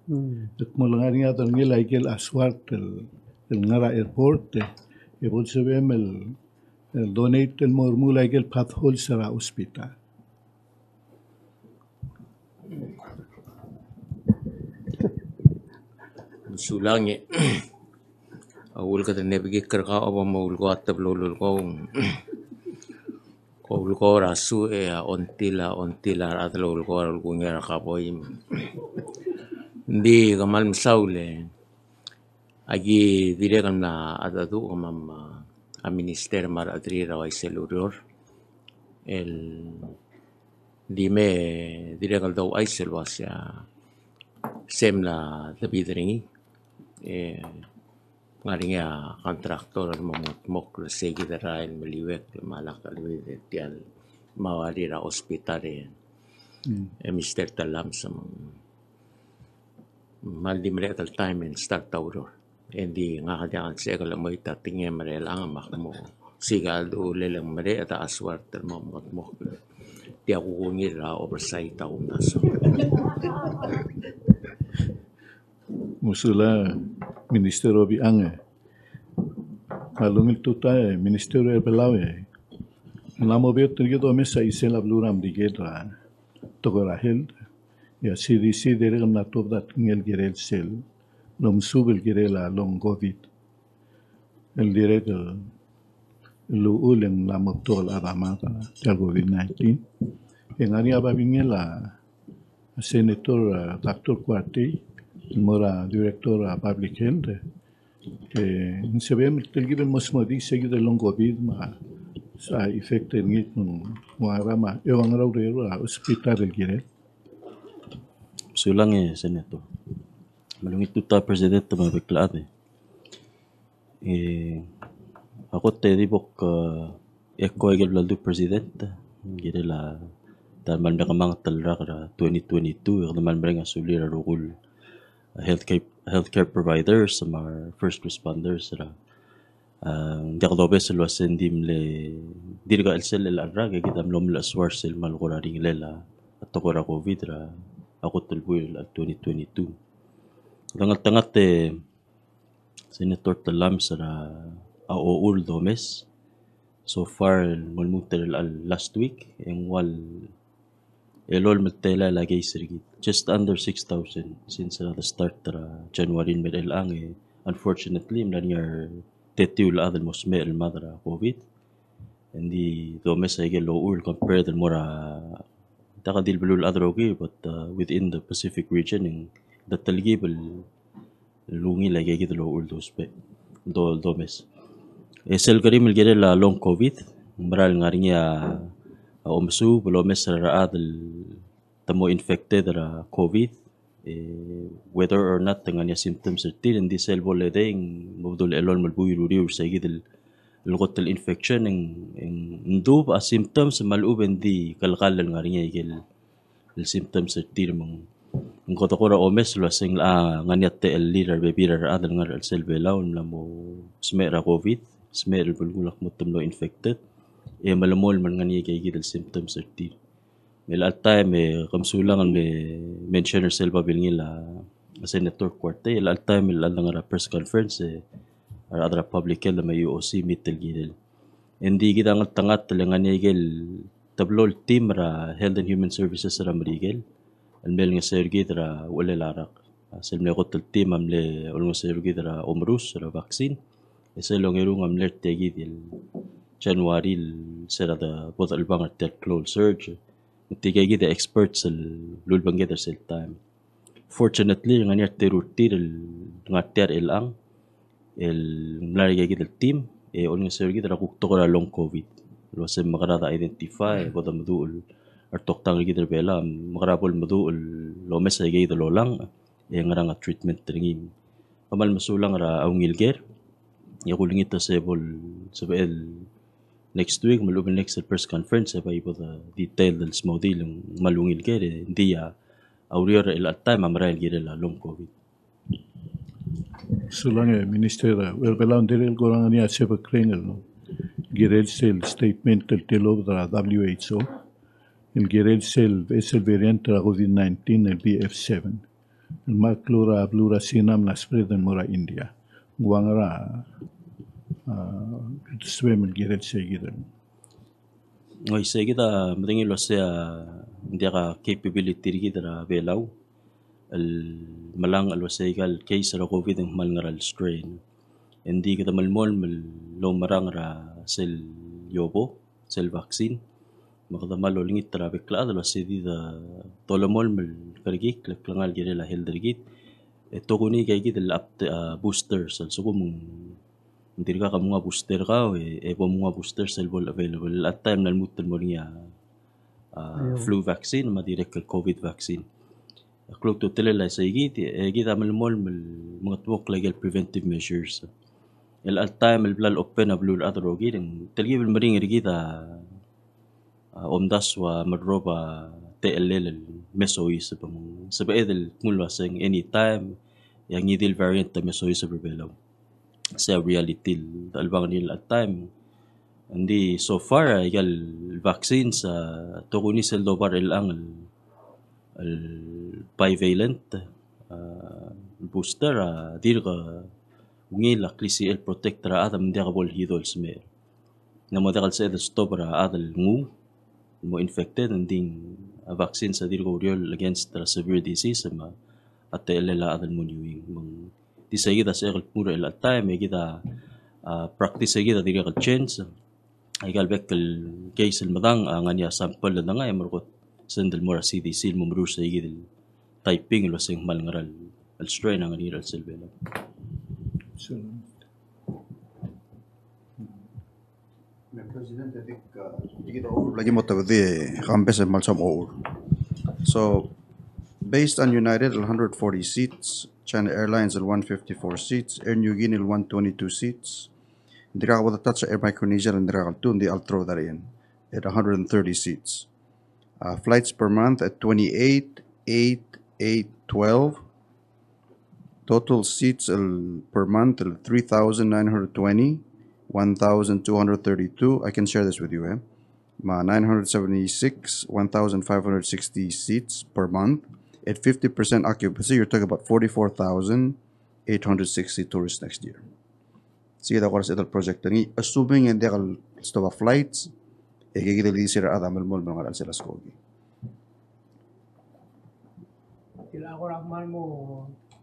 Mm. E kmo le ngar er ngii a delengel a ikel aswart el, el ngar er a airport e, e bo lsebechem el, el donate el mo remuul a ikel potholes er a hospital. Sulang e. A ulkede nebekik er kau a bo mo uleko a teblo el uleko. Ko uleko er a such e a ontil a, ontil a rechad el uleko er a ulkungel a kaboi. Ng di kmal mesaul e aki dirrek el mla mengedecheduch kemam a, a minister me a rechederir er a uaisei el ureor. El di me dirrek el douchais el uasei a se mla debid er ngii. E ngar er ngii a contractor el mo mengetmokl er sei kid el rael el meliuekl me a lak el tia el mauarir a hospital e, mm, e Mister Tellames me ng kmal di mereched el taem e ng start a ureor. E ng di ngak a diak el sebechek el chemoit a tekingem er chelechang me ak mo siik a cheldechulel e ng mereched a aswart el mo mengetmokl tia kuk ungil er a oversight a kumdasu. Mesulang Minister Obichang e. Me a ungil tutau e Minister Uherbelau e. Ng mla mo beot er kid el omes a chisel a beluu er a Merikel er a tekoi er a health. E a C D C a dirrek el mla tuobed a tekingel el kirel sel lomesuub el kirel a long COVID. El dirrek el uchul e ng mla mo betok el chad a mad er tia el COVID nineteen. E ng ngar er ngii a babilngel a Senator, uh, Doctor Kuartei, el mo er a Director er a Public Health, e ng sebechem el telkib el mo smodii se kid el long COVID me a effect er ngii me ng ua ngera me a eua ngera ureor er a hospital el kirel. Sulang e Senator. Me a ungil tutau President me a bek el chad e. E, a kot e di bo k, e, echo a ikel bla ledu President, kirel a, ta el kmal mekemanget el rak er a twenty twenty-two, e kede kmal mereng a sulir a rokui el, a, healthcare, healthcare providers, me a first responders, er a, a, ng diak dobes el uase ng di mle, dirk a chelsel el rak, e kid a mlo melechesuar sel kmal kora ringelel a, a tekoi er a COVID, er a, a kot el buil el twenty twenty-two. Kede ngeltengat e, Senator Tellames er a, a ochur el domes. So far, el mo lmuut er a last week, e ng ua el elolem el telael a case er kid. Just under six thousand since er a the start er a January el mei er chelechang, e unfortunately, mla er ngii a tetiu el chad el mo smecher el mad er a COVID. Ng di domes a ikel ochur el compared el mo er a, diak di el beluulechad el rokir, but, uh, within the Pacific region, e ng di telkib el el ungil a ikakid el ochur el dousbech, do-, domes. E sel kerim el kirel a long COVID, ng mera el ngar er ngii a, a omesuub el omes er a rechad el te mo infected er a COVID, e whether or not te ngar er ngii a symptoms er tir, ng di sel bo ledei e ng mo bedul elolem el buil er uriul er se ikid el el kot el infection e ng, e ng dubech a symptoms me a lechub e ng di kelkall el ngar er ngii a ikel el symptoms er tir me ng, ng kede kora omes el uaseng a ngar er ngii a techellir a rebebil er a rechad el ngar er a chelsel Belau el mla mo smecher er a COVID, smecher el belkul a kmo te mlo infected, e melemolem el ngar er ngii a ikakid el symptoms er tir. Me chelecha el taem e ke mesulang el me mention er sel babilngel a Senator Kuartei, chelecha el taem el ngar er a press conference e a rechad er a public health me a E O C meet el kirel. Engdi kid a ngeltengat el ngar er ngii a ikel teblo el team er a Health and Human Services er a Merikel el mle olengeseu er kid er a uchelel a rak. A sel mle kot el team a mle olengeseu er kid er a omerus er a vaccine. E sel ongerung a mle er tia kid el January el se er a de bo dechelebangel er tia el global surge. Me tirka kid a experts el lulebengked er sel taem. Fortunately, ngar er ngii a reteru er tir el ngar tia er chelechang el mla er aikakid el team e olengeseu er kid er a kuk tekoi er a long COVID el uasei mekera de identify, bo de meduch el, er a toktang er kid er Belau, mekera bo lemeduch el omes aikakid el olangch e ngerang a treatment er ngii. Kmal mesulang er a ungil ker, e kulengit a se bo el sebeched el next week me a lechub el next el press conference e bai bo de detail el smodii el kmal ungil ker, e ng di a ureor er chelecha el taem a merael el kirel a long COVID. Sulang e Minister, e, Uherbelau, ng dirrek el kora ngar er ngii a sebekreng el kirel sel statement el tilobed er a W H O el kirel sel, sel variant er a COVID nineteen el B F seven el kmal klou er a beluu er a China me ng mla spread el mo er a India. Ng ua ngera a, a, uldesuem el kirel sei kid el Oi, sei kid a medengei el uasei a ng diak a capability er kid er a Belau el melangch el uasei aika el case er a COVID e ng kmal ngar er a strain. Engdi kede melemolem el oumerang er a sel iobo, sel vaccine. Me kede kmal olengit er a bek el chad el uasei di de dolemolem el kerekikl el klengar el kirel a health er kid. E tokuni aika kid el apt-, a, boosters, a lsekum ng ng dirkak a mnguu a booster kau, e, e bo mnguu a booster sel bo el available. Chelecha el taem ng lmuut el mo er ngii a, a, flu vaccine, me a dirrek el COVID vaccine. A klou a ultutelel a sei kid, e kid a melemolem el mengetmokl aike el preventive measures. Chelecha el taem el bla lopen a beluu el chad el rokir, e ng telkib el meringel er kid a, a, omdasu a merrob a techellel el mesoiseb, me ng sebeched el kmu el uaseng anytime e a ngii di el variant a mesoiseb er Belau. Sei a reality el dechelebangel er ngii el chelecha el taem. Engdi so far, a, aika el vaccines, a, tokuni sel doba er chelechang el, el bivalent, a, booster, a, dirk ungil a klisichel el protect er a chad me ng diak bo lekido el smecher. Ng mo diak el sebeched el stop er a chad el nguu el mo infected, engdi a vaccines a dirk oureor against er a severe disease me a techellel a chad el mo iuing. Me ng di sei kid a sebechek el kmu er chelecha el taem, e kid a, a, practice er kid a dirrek el change. Aika el bek el case el medang, a, ngar er ngii a sample el dengai, e merekong send el mo er a C D C el mo meruul sei kid el typing el uaseng kmal ngera el, el strain a ngar er ngii er a chelsel Belau. Mr. President, I think, uh, di kid a ochur, laki mo tebedii e kambes e kmal soam ochur. So, based on United, one hundred forty seats, China Airlines, one fifty-four seats, Air Niugini, one twenty-two seats, dirkak bo de touch Air Micronesia, dirkak el two, and I'll throw that in at one hundred thirty seats. Uh, flights per month at twenty-eight, eight, eight, twelve. Total seats el, per month el three thousand nine hundred twenty, one thousand two hundred thirty-two. I can share this with you, eh? Me a nine hundred seventy-six, one thousand five hundred sixty seats per month. At fifty percent occupancy, you're talking about forty-four thousand eight hundred sixty tourists next year. Sei kid a kora sebeched el project er ngii, assuming e ng diak el stop a flights, e kid el di sel a chad a melemolem el ngar er a chelsel a skoki.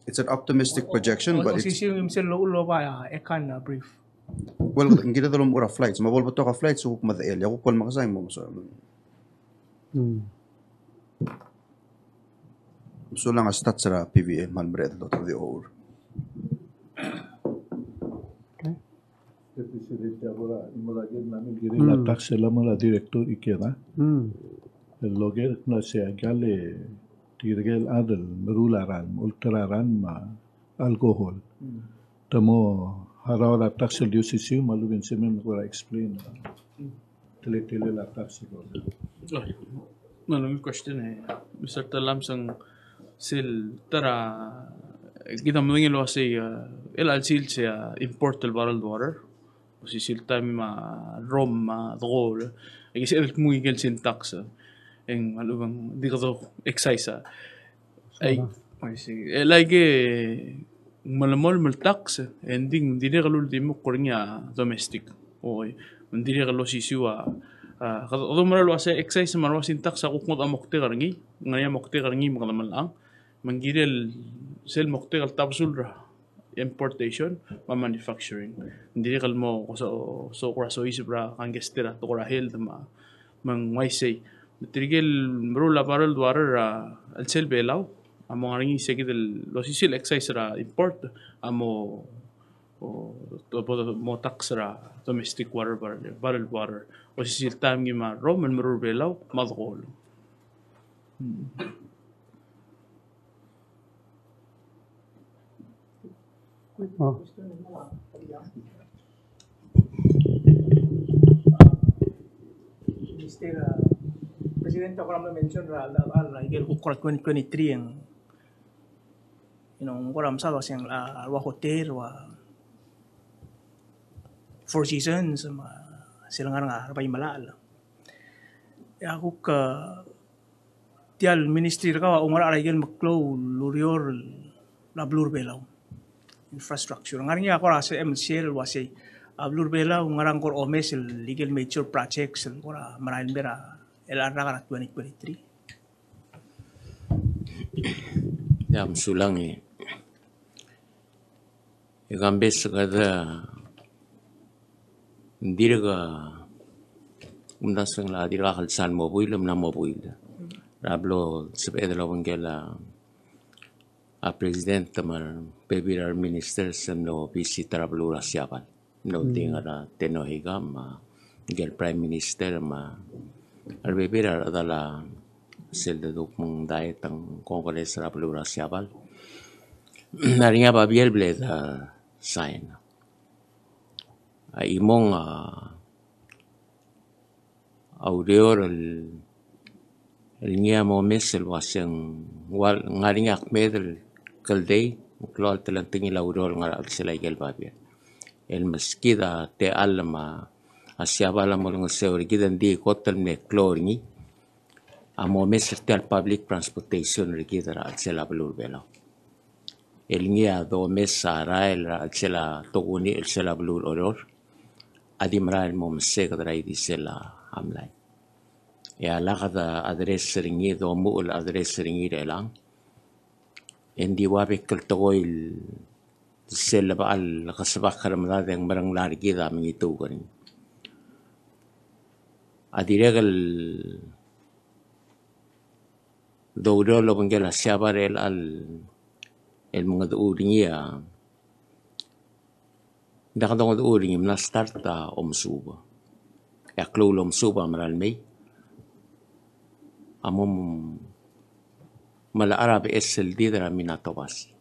It's an optimistic projection, but it's, well, ng kired el omuchel er a flights, me a bo lebetok a flights, e kuk medechel, e kuk bo lemekesai, mo meso. Hmm. Mesulang a stats er a P V A, me a mereched el doter di ochur. Okay. Kired el tax el mo er a director Ikeda. Hmm. El loker el kmo sei a ikel tirke el chad el meruul a ralm, olterau a ralm me a alcohol. Hmm. Te mo Harau er a tax el di osisiu me a lobengkel me ng kora explain teletelel a tax el. Oi, me a ungil question e, Mister Telam, se ng sel ta er a, kid a medengei el uasei, e, el chelsel sei a import el bottled water. Osisiu el taem me a rum me a dekool. E ke sebeched el kmo ngike el sel tax, e ng a lechub e ng di kede excise a. Ai, I see. El aike ng melemolem el tax, e ng di, ng dirrek el uldimukl er ngii a domestic. Oi, ng dirrek el osisiu a, a, kede, kede oumera el uasei excise me a uasei tax a kuk ngodech a moktek er ngii, ng ngar er ngii a moktek er ngii me kede melechang. Me ng kirel sel moktek el tabesul er a importation me a manufacturing. Ng dirrek el mo so, so kora soiseb er a kangkei er a tekoi er a health me a, me ng uaisei. Me tirke el meruul a bottled water er a chelsel Belau a mo ngar er ngii se kid el osisiu el excise er a import a mo, o, mo tax er a domestic water, bottled, bottled water. Osisiu el taem ngii me a rum el meruul er Belau me a dekool. Hmm. Oh. Mister, uh, President, a kora mle mention er a, a, a, a, ikel kuk kora twenty twenty-three e ng, you know, ng kora mesaod el uasei a, a, ua hotel, ua Four Seasons, me a sel ngar er a Bai Melachel. E a kuk, uh, tia el ministry er kau a oungerachel er a ikel meklou el ureor er a beluu er a Belau. Infrastructure. Ng ngar er ngii a kora sebechem el share el uasei a beluu er a Belau ng ngar er ngii a kora omes el ikel major projects el kora merael el mei er a, el rak er a twenty twenty-three. Ia, mesulang e. E kambes kede, ng dirk, kumdasu e ng dirkak el sal mo buil, mla mo buil er a blo sebeched el obengkel a, a president me a rebebil er a reminister el mlo visit er a beluu er a Siabal. Mlo ding er a Tenohika me a ngike el Prime Minister me a rebebil er a rechedal a sel de duk mengdaet a Congress er a beluu er a Siabal. Ng ngar er ngii a babier el bla de sign. A chimong a a ureor el, el ngii a momes el uaseng ngar er ngii a kmeed el kldei, klou el telengtengil a ureor el ngar er a chelsel a ikel babier. El meskid a techall me a Siabal a mo olengeseu er kid, ng di kot el mle klou er ngii a momes er tia el public transportation er kid er a chelsel a beluu er a Belau. El ngii a domes a rael er a chelsel a tokuni er a chelsel a beluu er a Oreor a di merael el mo meseked er a ildisel a mlai. E a lak de address er ngii, domuchel el address er ngii er chelechang, e ng di ua bek el tekoi el sel lebo el kesebak er medad e ng merengel er kid a mengituuk er ngii. A dirrek el doureor el obengkel a Siabal er chelechang el mengedecheduch er ngii a, ng diak dongedecheduch er ngii, mla start a omesuub. E a klou el omesuub a merael mei a mo melechar a beches el did er a Minatobasi.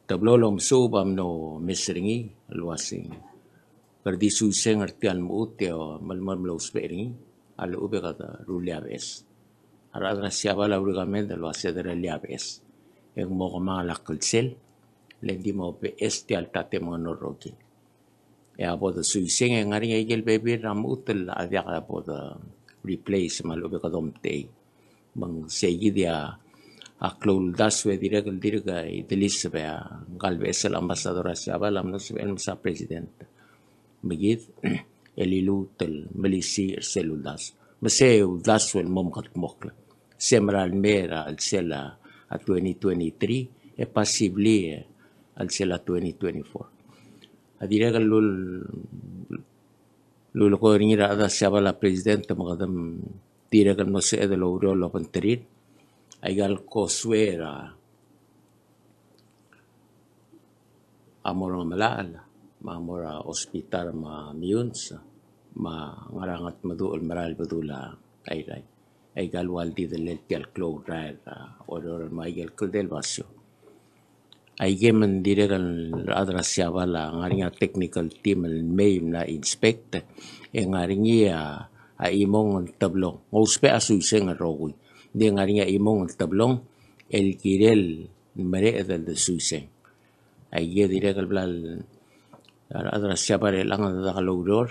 Te blo el omesuub a mlo mes er ngii el uaseng kede di suiseng er tia el mechut e melemolem el ousbech er ngii a lechub e kede rullii a beches. A rechad er a Siabal a recommend el uasei de rullii a beches e ng mo kemanget a klsel le ng di mo beches tia el tate mengenor rokir. E a bo de suiseng e ng ngar er ngii a ikel bebil er a mechut el a diak a bo de replace me a lechub e kede omtechei. Me ng sei kid a, a klou el uldasu e dirrek el dirk ideliseb e a ngka el beches el ambassador er a Siabal a mlo sebechel el mesa president. Me kid el liluut el melisiich er sel uldasu. Me sei uldasu el mo mekedmokl. Se merael el mei er a chelsel a twenty twenty-three e possibly a chelsel a twenty twenty-four. A dirrek el lul-, lulekoi er ngii er a rechad er a Siabal a president me kede dirrek el mlo sebeched el oureor el obengterir a ikal causeway er a mo er a Ngemelachel me a mo er a hospital me a Meyuns me a ngar er a Ngatmeduch el merael el bedul a Airai. A ikal ua el didellel tia el klou el rael er a Oreor me a ikel kldei el basio. Aike me ng dirrek el rechad er a Siabal a ngar er ngii a technical team el mei el mla inspect, e ngar er ngii a, a chimong el teblong. Ng ousbech a suiseng el rokui. Ng di ngar er ngii a chimong el teblong el kirel mereched el de suiseng. Aike dirrek el bla el, a rechad er a Siabal er chelechang a dedak el oureor,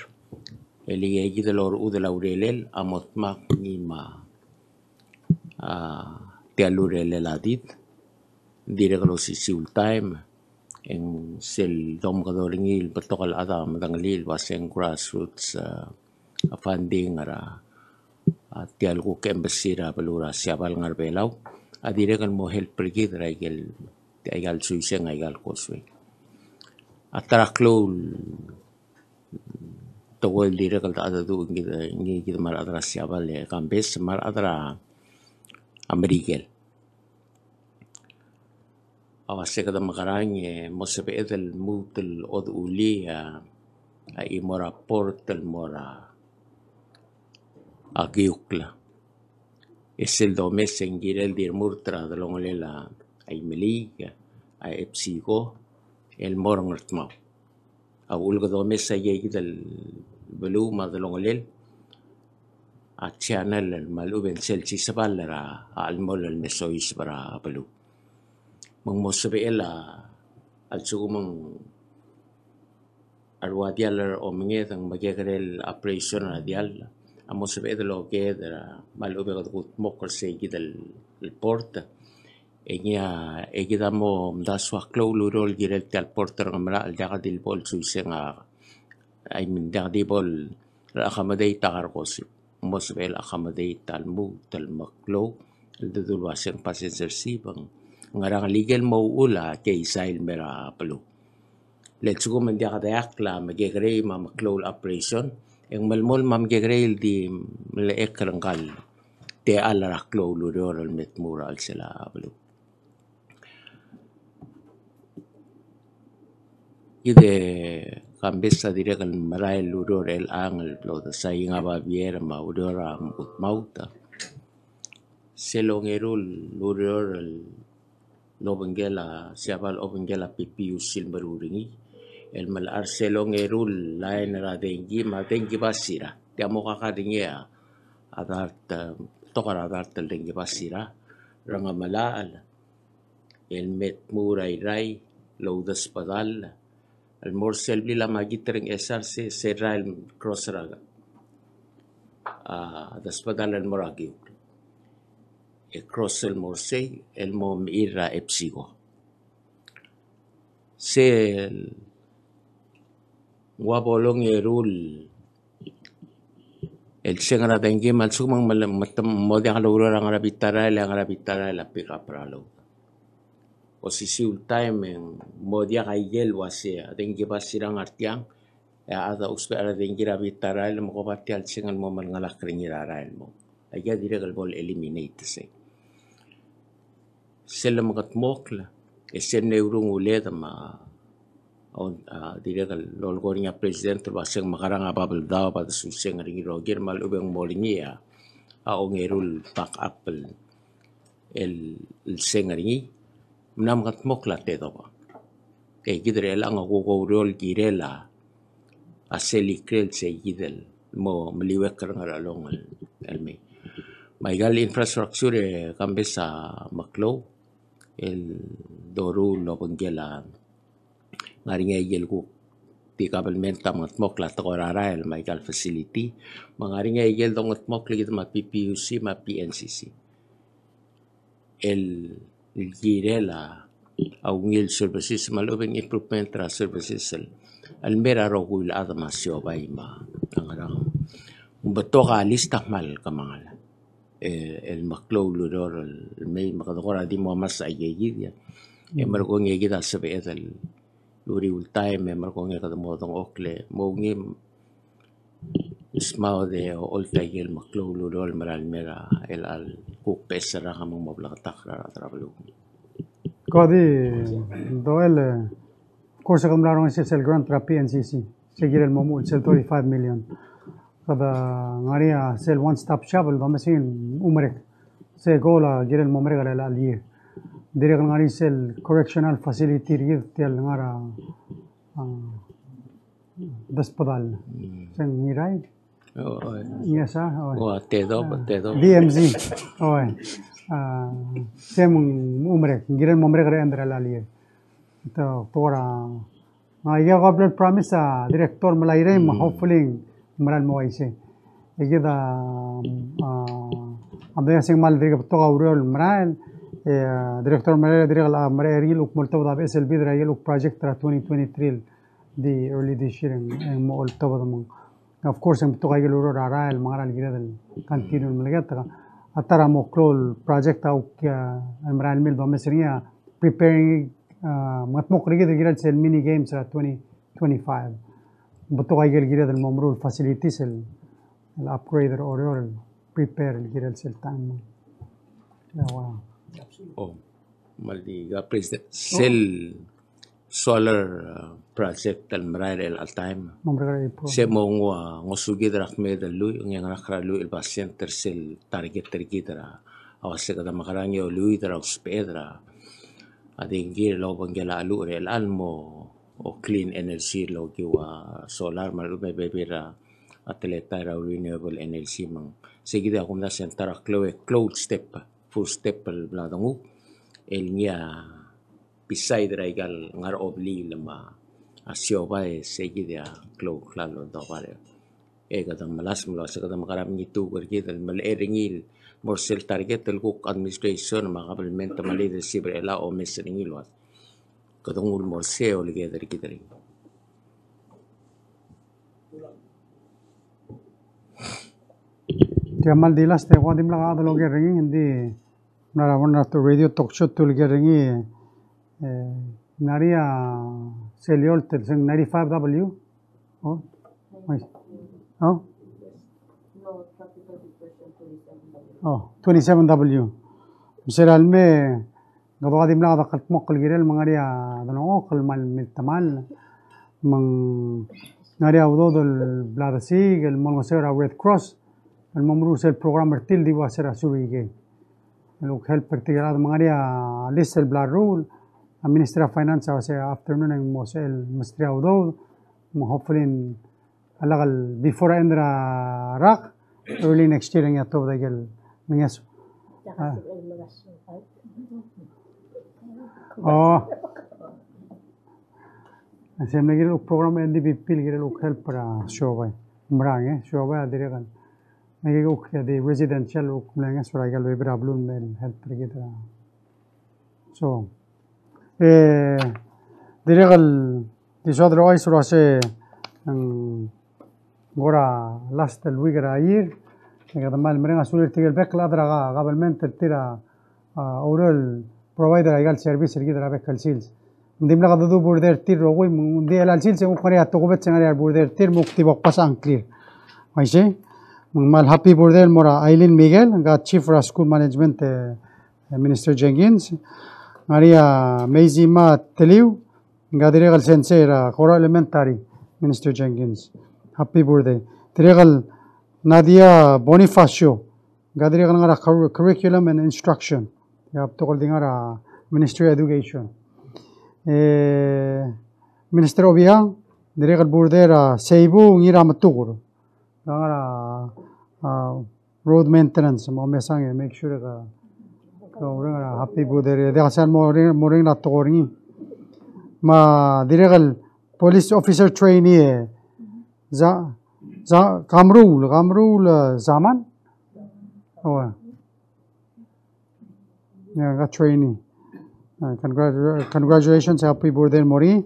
el aike kid el orechudel a urerel a mo dmak ngii me a, a, tia el urerel a did, dirrek el osisiu el taem, e ng sel domekedo er ngii el betok el chad a medengelii el ua se ng grassroots, a, a funding er a, a, tia el kuk embassy er a beluu er a Siabal el ngar er a Belau, a dirrek el mo help er kid er aike el, aika el suiseng, aika el causeway. A ta er a klou el tekoi el dirrek el dechedecheduch ngii kid, ngii kid me a rechad er a Siabal e Kambes me a rechad er a Merikel. A ua se kede mekerang e mo sebeched el lmuut el odechulii a, a chimo er a port el mo er a, a Kiukl. E sel domes e ng kirel di remurt er a delongelel a Imeliik, a EPSI-ko, el mo er a Ngardmau. A uchul ke domes aike kid el beluu me a delongelel, a channel el me a lechub e ng sel sisebal er a, a chelemolem el me soiseb er a beluu. Me ng mo sebechel a, a lsekum ng a rua diall er a omenged e ng mekekerei el operation er a diall, a mo sebeched el okeuid er a, me a lechub e kede kudmokl er sei kid el, el port. E ngii a, e kid a mo mdasu a klou el ureor el kirel tia el port er a Ngemelachel el diak di lebo el suiseng a, I mean, diak di bo el accommodate a cargo ship. Mo sebechel accommodate a lmuut el meklou el dedul ua se ng passenger ship, e ng ngerang el ikel mo uchul a keizai el mei er a beluu. Le lsekum ng diak deakl a mekekerei me a meklou el operation, e ng melemolem a mekekerei el di melechekl er ngka el techall er a klou el ureor el me tmuu er a chelsel a beluu. Kid e Kambes a dirrek el merael el ureor er chelechang el blo desai ngii a babier me a ureor er a mekudmaut. Sel ongeru el ureor el obengkel a Siabal, obengkel a PPUC el meruul er ngii el melechar sel ongeru el line er a dengki me a dengki basira. Tia mo kakad er ngii a dart, betok er a dart el dengki basira er a Ngemelachel el me tmuu er a Irrai el oudesbedall el mo er sel blil a Makit er a Ngchesar, se, se Irrai el cross er a, a, desbedall el mo er a Kiukl. E cross el mo er sei el mo mechir er a EPSI-ko. Sel ua bo longeru el seng er a dengki me a lsekum ng mele, me te, mo diak loureor a ngar er a bita er a rael, e a ngar er a bita er a rael a pick up er a load. Osisiu el taem e ng mo diak a ikel ua se a dengki basira a ngar tiang, e a chad a ousbech er a dengki er a bita er a rael me ko bai tia el seng el mo melengelakl er ngii er a rael mo. Aika dirrek el bo el eliminate sei. Sel lemekedmokl, e sel mle urunguled me a, a, dirrek el lolekoi er ngii a president el ua se ng mekerang a Babeldaob a desuseng er ngii el rokir me a lechub e ng mo er ngii a, a ongeru el back up el, el, el seng er ngii. Mla mekedmokl a tedobech. E kid er chelechang a kuk oureor el kirel a, a sel ikrel sei kid el mo meliuekl er a Ngerchelong el, el mei. Me aika el infrastructure e Kambes a meklou el doruul el obengkel a ngar er ngii a ikel kuk di kabelment a mengedmokl a tekoi er a rael me aika el facility. Me ngar er ngii a ikel dongedmokl kid me a PPUC me a PNCC. El, el kirel a ungil services me a lechub e ng improvement er a services el, el mei er a rokui el chad me a siobai me a ngerang. Ng betok a list a kmal kemanget. E, el meklou el ureor el mei me kede kora di mo omes a ikei kid. E merekong e kid a sebeched el uriul taem e merekong e kede mo dengchokl e mo ungil Smau de ocholt a ikel meklou el ureor el mera el mei er a chelecha el kuk beches el rak me ng mo bleketakl er a rechad er a beluu. Ko di doel, e, of course, kede mla rongesii sel grant er a PNCC, se kirel mo muchel sel thirty-five million. Kede ngar er ngii a sel one stop shop el domes ngii el umerek. Se goal a kirel mo merek er a chelecha el year. dirrek el ngar er ngii sel correctional facility er kid tia el ngar er a, a, desbedall. Mm. Se ng Ngirai? O, o. Yes, a, o. O, a Tedob, a Tedob. D M Z. O, e. A, se me ng merek, ng kirel mo merek er a end er a lalier. Te, te kora, a, aika ko bla el promise a director me a Irene, me hopefully ng mera el mo uaisei. E kid a, a, a medengei a se ng kmal dirk betok a ureor el merael, e, a, director me a Irene dirrek el, a, mera er ngii el kuk mo oltobed a beches el bid er a ikel kuk project er a twenty twenty-three el di early this year e ng, e ng mo oltobed me ng. Of course, e ng betok a ikel ureor er a rael me a ngera el kired el continue el meleketek. A ta er a mo klou el project a kuk, a, el merael mei el domes er ngii a preparing, a, mengetmokl er kid el kirel sel mini games er a twenty twenty-five. Betok a ikel kired el mo meruul el facilities el, el upgrade er a Oreor el prepare el kirel sel time. Ia, wow. O, me a di ga President, sel solar, a, project el merael er chelecha el taem. Mo merek er a April. Se mo nguu a, ngosukid er a kmeed el lluich, ng ngar er a lluich el basent er sel target er kid er a, a uase kede mekerang e olluid er a usbeched er a, a di ngii el obengkel a cheluch er chelechang el mo, o clean energy el okiu a solar me a lechub e bebil er a, a teletael er a renewable energy me ng. Se kid a kumdasu e ng ta er a klou, e klou el step, first step el bla denguu, el ngii a beside er a ikal ngar er a obliil me a siobai, se kid a klou el klalo el dobar. E kede melasem el uase kede mekerang e mengituu er kid el melechei er ngii el mo er sel target el kuk administration me a government me a leadership er chelechang a omes er ngii el uase kede nguu el mo er sei e oleked er kid er ngii. Tia kmal di last e kuk dimlak a chad el oker er ngii, ng di mla er a, mla er a radio talk show te uleker er ngii, e, ng ngar er ngii a sel eolt el se ng ninety-five W. O? Oi. O? O, twenty-seven W. Me se er a lemei, kede ua dimlak a dekldmokl el kirel me ng ngar er ngii a delengchokl el kmal miltemall. Me ng ngar er ngii a udoud el bla desiik el mo olengeseu er a Red Cross el mo meruul sel program er tir el di ua se er a surikei el kuk help er tirke el chad. Me ng ngar er ngii a list el bla leruul, a Ministry of Finance a uase afternoon e ng mo sebechel el mesterir a udoud, me hopefully a lak el before end er a rak, early next year e ng tuobed a ikel ngeso. A. O. Se mle kirel kuk program el N D B P el kirel kuk help er a siobai. Merang, e, siobai a dirrek el. Me ng kuk di residential kuk mle ngeso er a ikel bebil er a beluu el mle help er kid er a. So, e, dirrek el di soad el ouchais el uase ng kora last el week er a year, e kede kmal mereng a sulir tirke el bek el chad er a government el tir a, a, oureor el provide er a ikal service er kid er a bek el sils. Ng dimlak a dedu birthday er tir el rokui, me ng di chelecha el sils e ng kuk ngar er ngii a tokubets e ng ngar er ngii a birthday er tir me kuk di bo kbasech a ngklir. Uaisei, me ng kmal happy birthday el mo er a Aileen Miguel, ngka chief er a school management, e, e, Minister Jenkins. Ng ngar er ngii a Meizima Teliu, ngka dirrek el sensei er a Koror Elementary, Minister Jenkins. Happy birthday. Dirrek el Nadia Bonifacio, ngka dirrek el ngar er a curr-, curriculum and instruction. Ia, betok el di ngar er a Ministry of Education. E, Minister Obichang, dirrek el birthday er a Seibu Ngirametuker. Ngka ngar er a, a, road maintenance, me a omesang e make sure ke, ke oureng er a happy birthday. Diak sel mo oureng, mo oureng er a tekoi er ngii. Me a dirrek el police officer trainee, e, Za-, Za-, Kamrul, Kamrul, e, Zaman? O, e. Ia, ngka trainee. A, congratu-, congratulations, happy birthday el mo er ngii.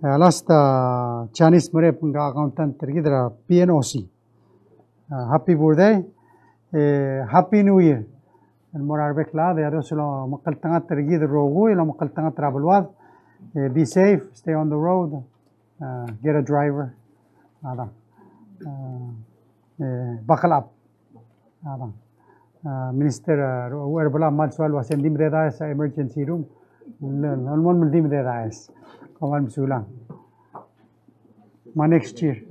A, last, a, Janice Merep, ngka accountant er kid er a P N O C. A, happy birthday. E, happy New Year el mo er a rebek el chad, e a Dios a lomekngeltengat er kid el rokui, lomekngeltengat er a beluad. E, be safe, stay on the road. A, get a driver. A, da. A, e, buckle up. A, da. A, Minister, a, Ucherbelaa a kmal soal el uase ng di mededaes a emergency room. Ng, ng, ng mo di mededaes. Kom kmal mesulang. Me a next year.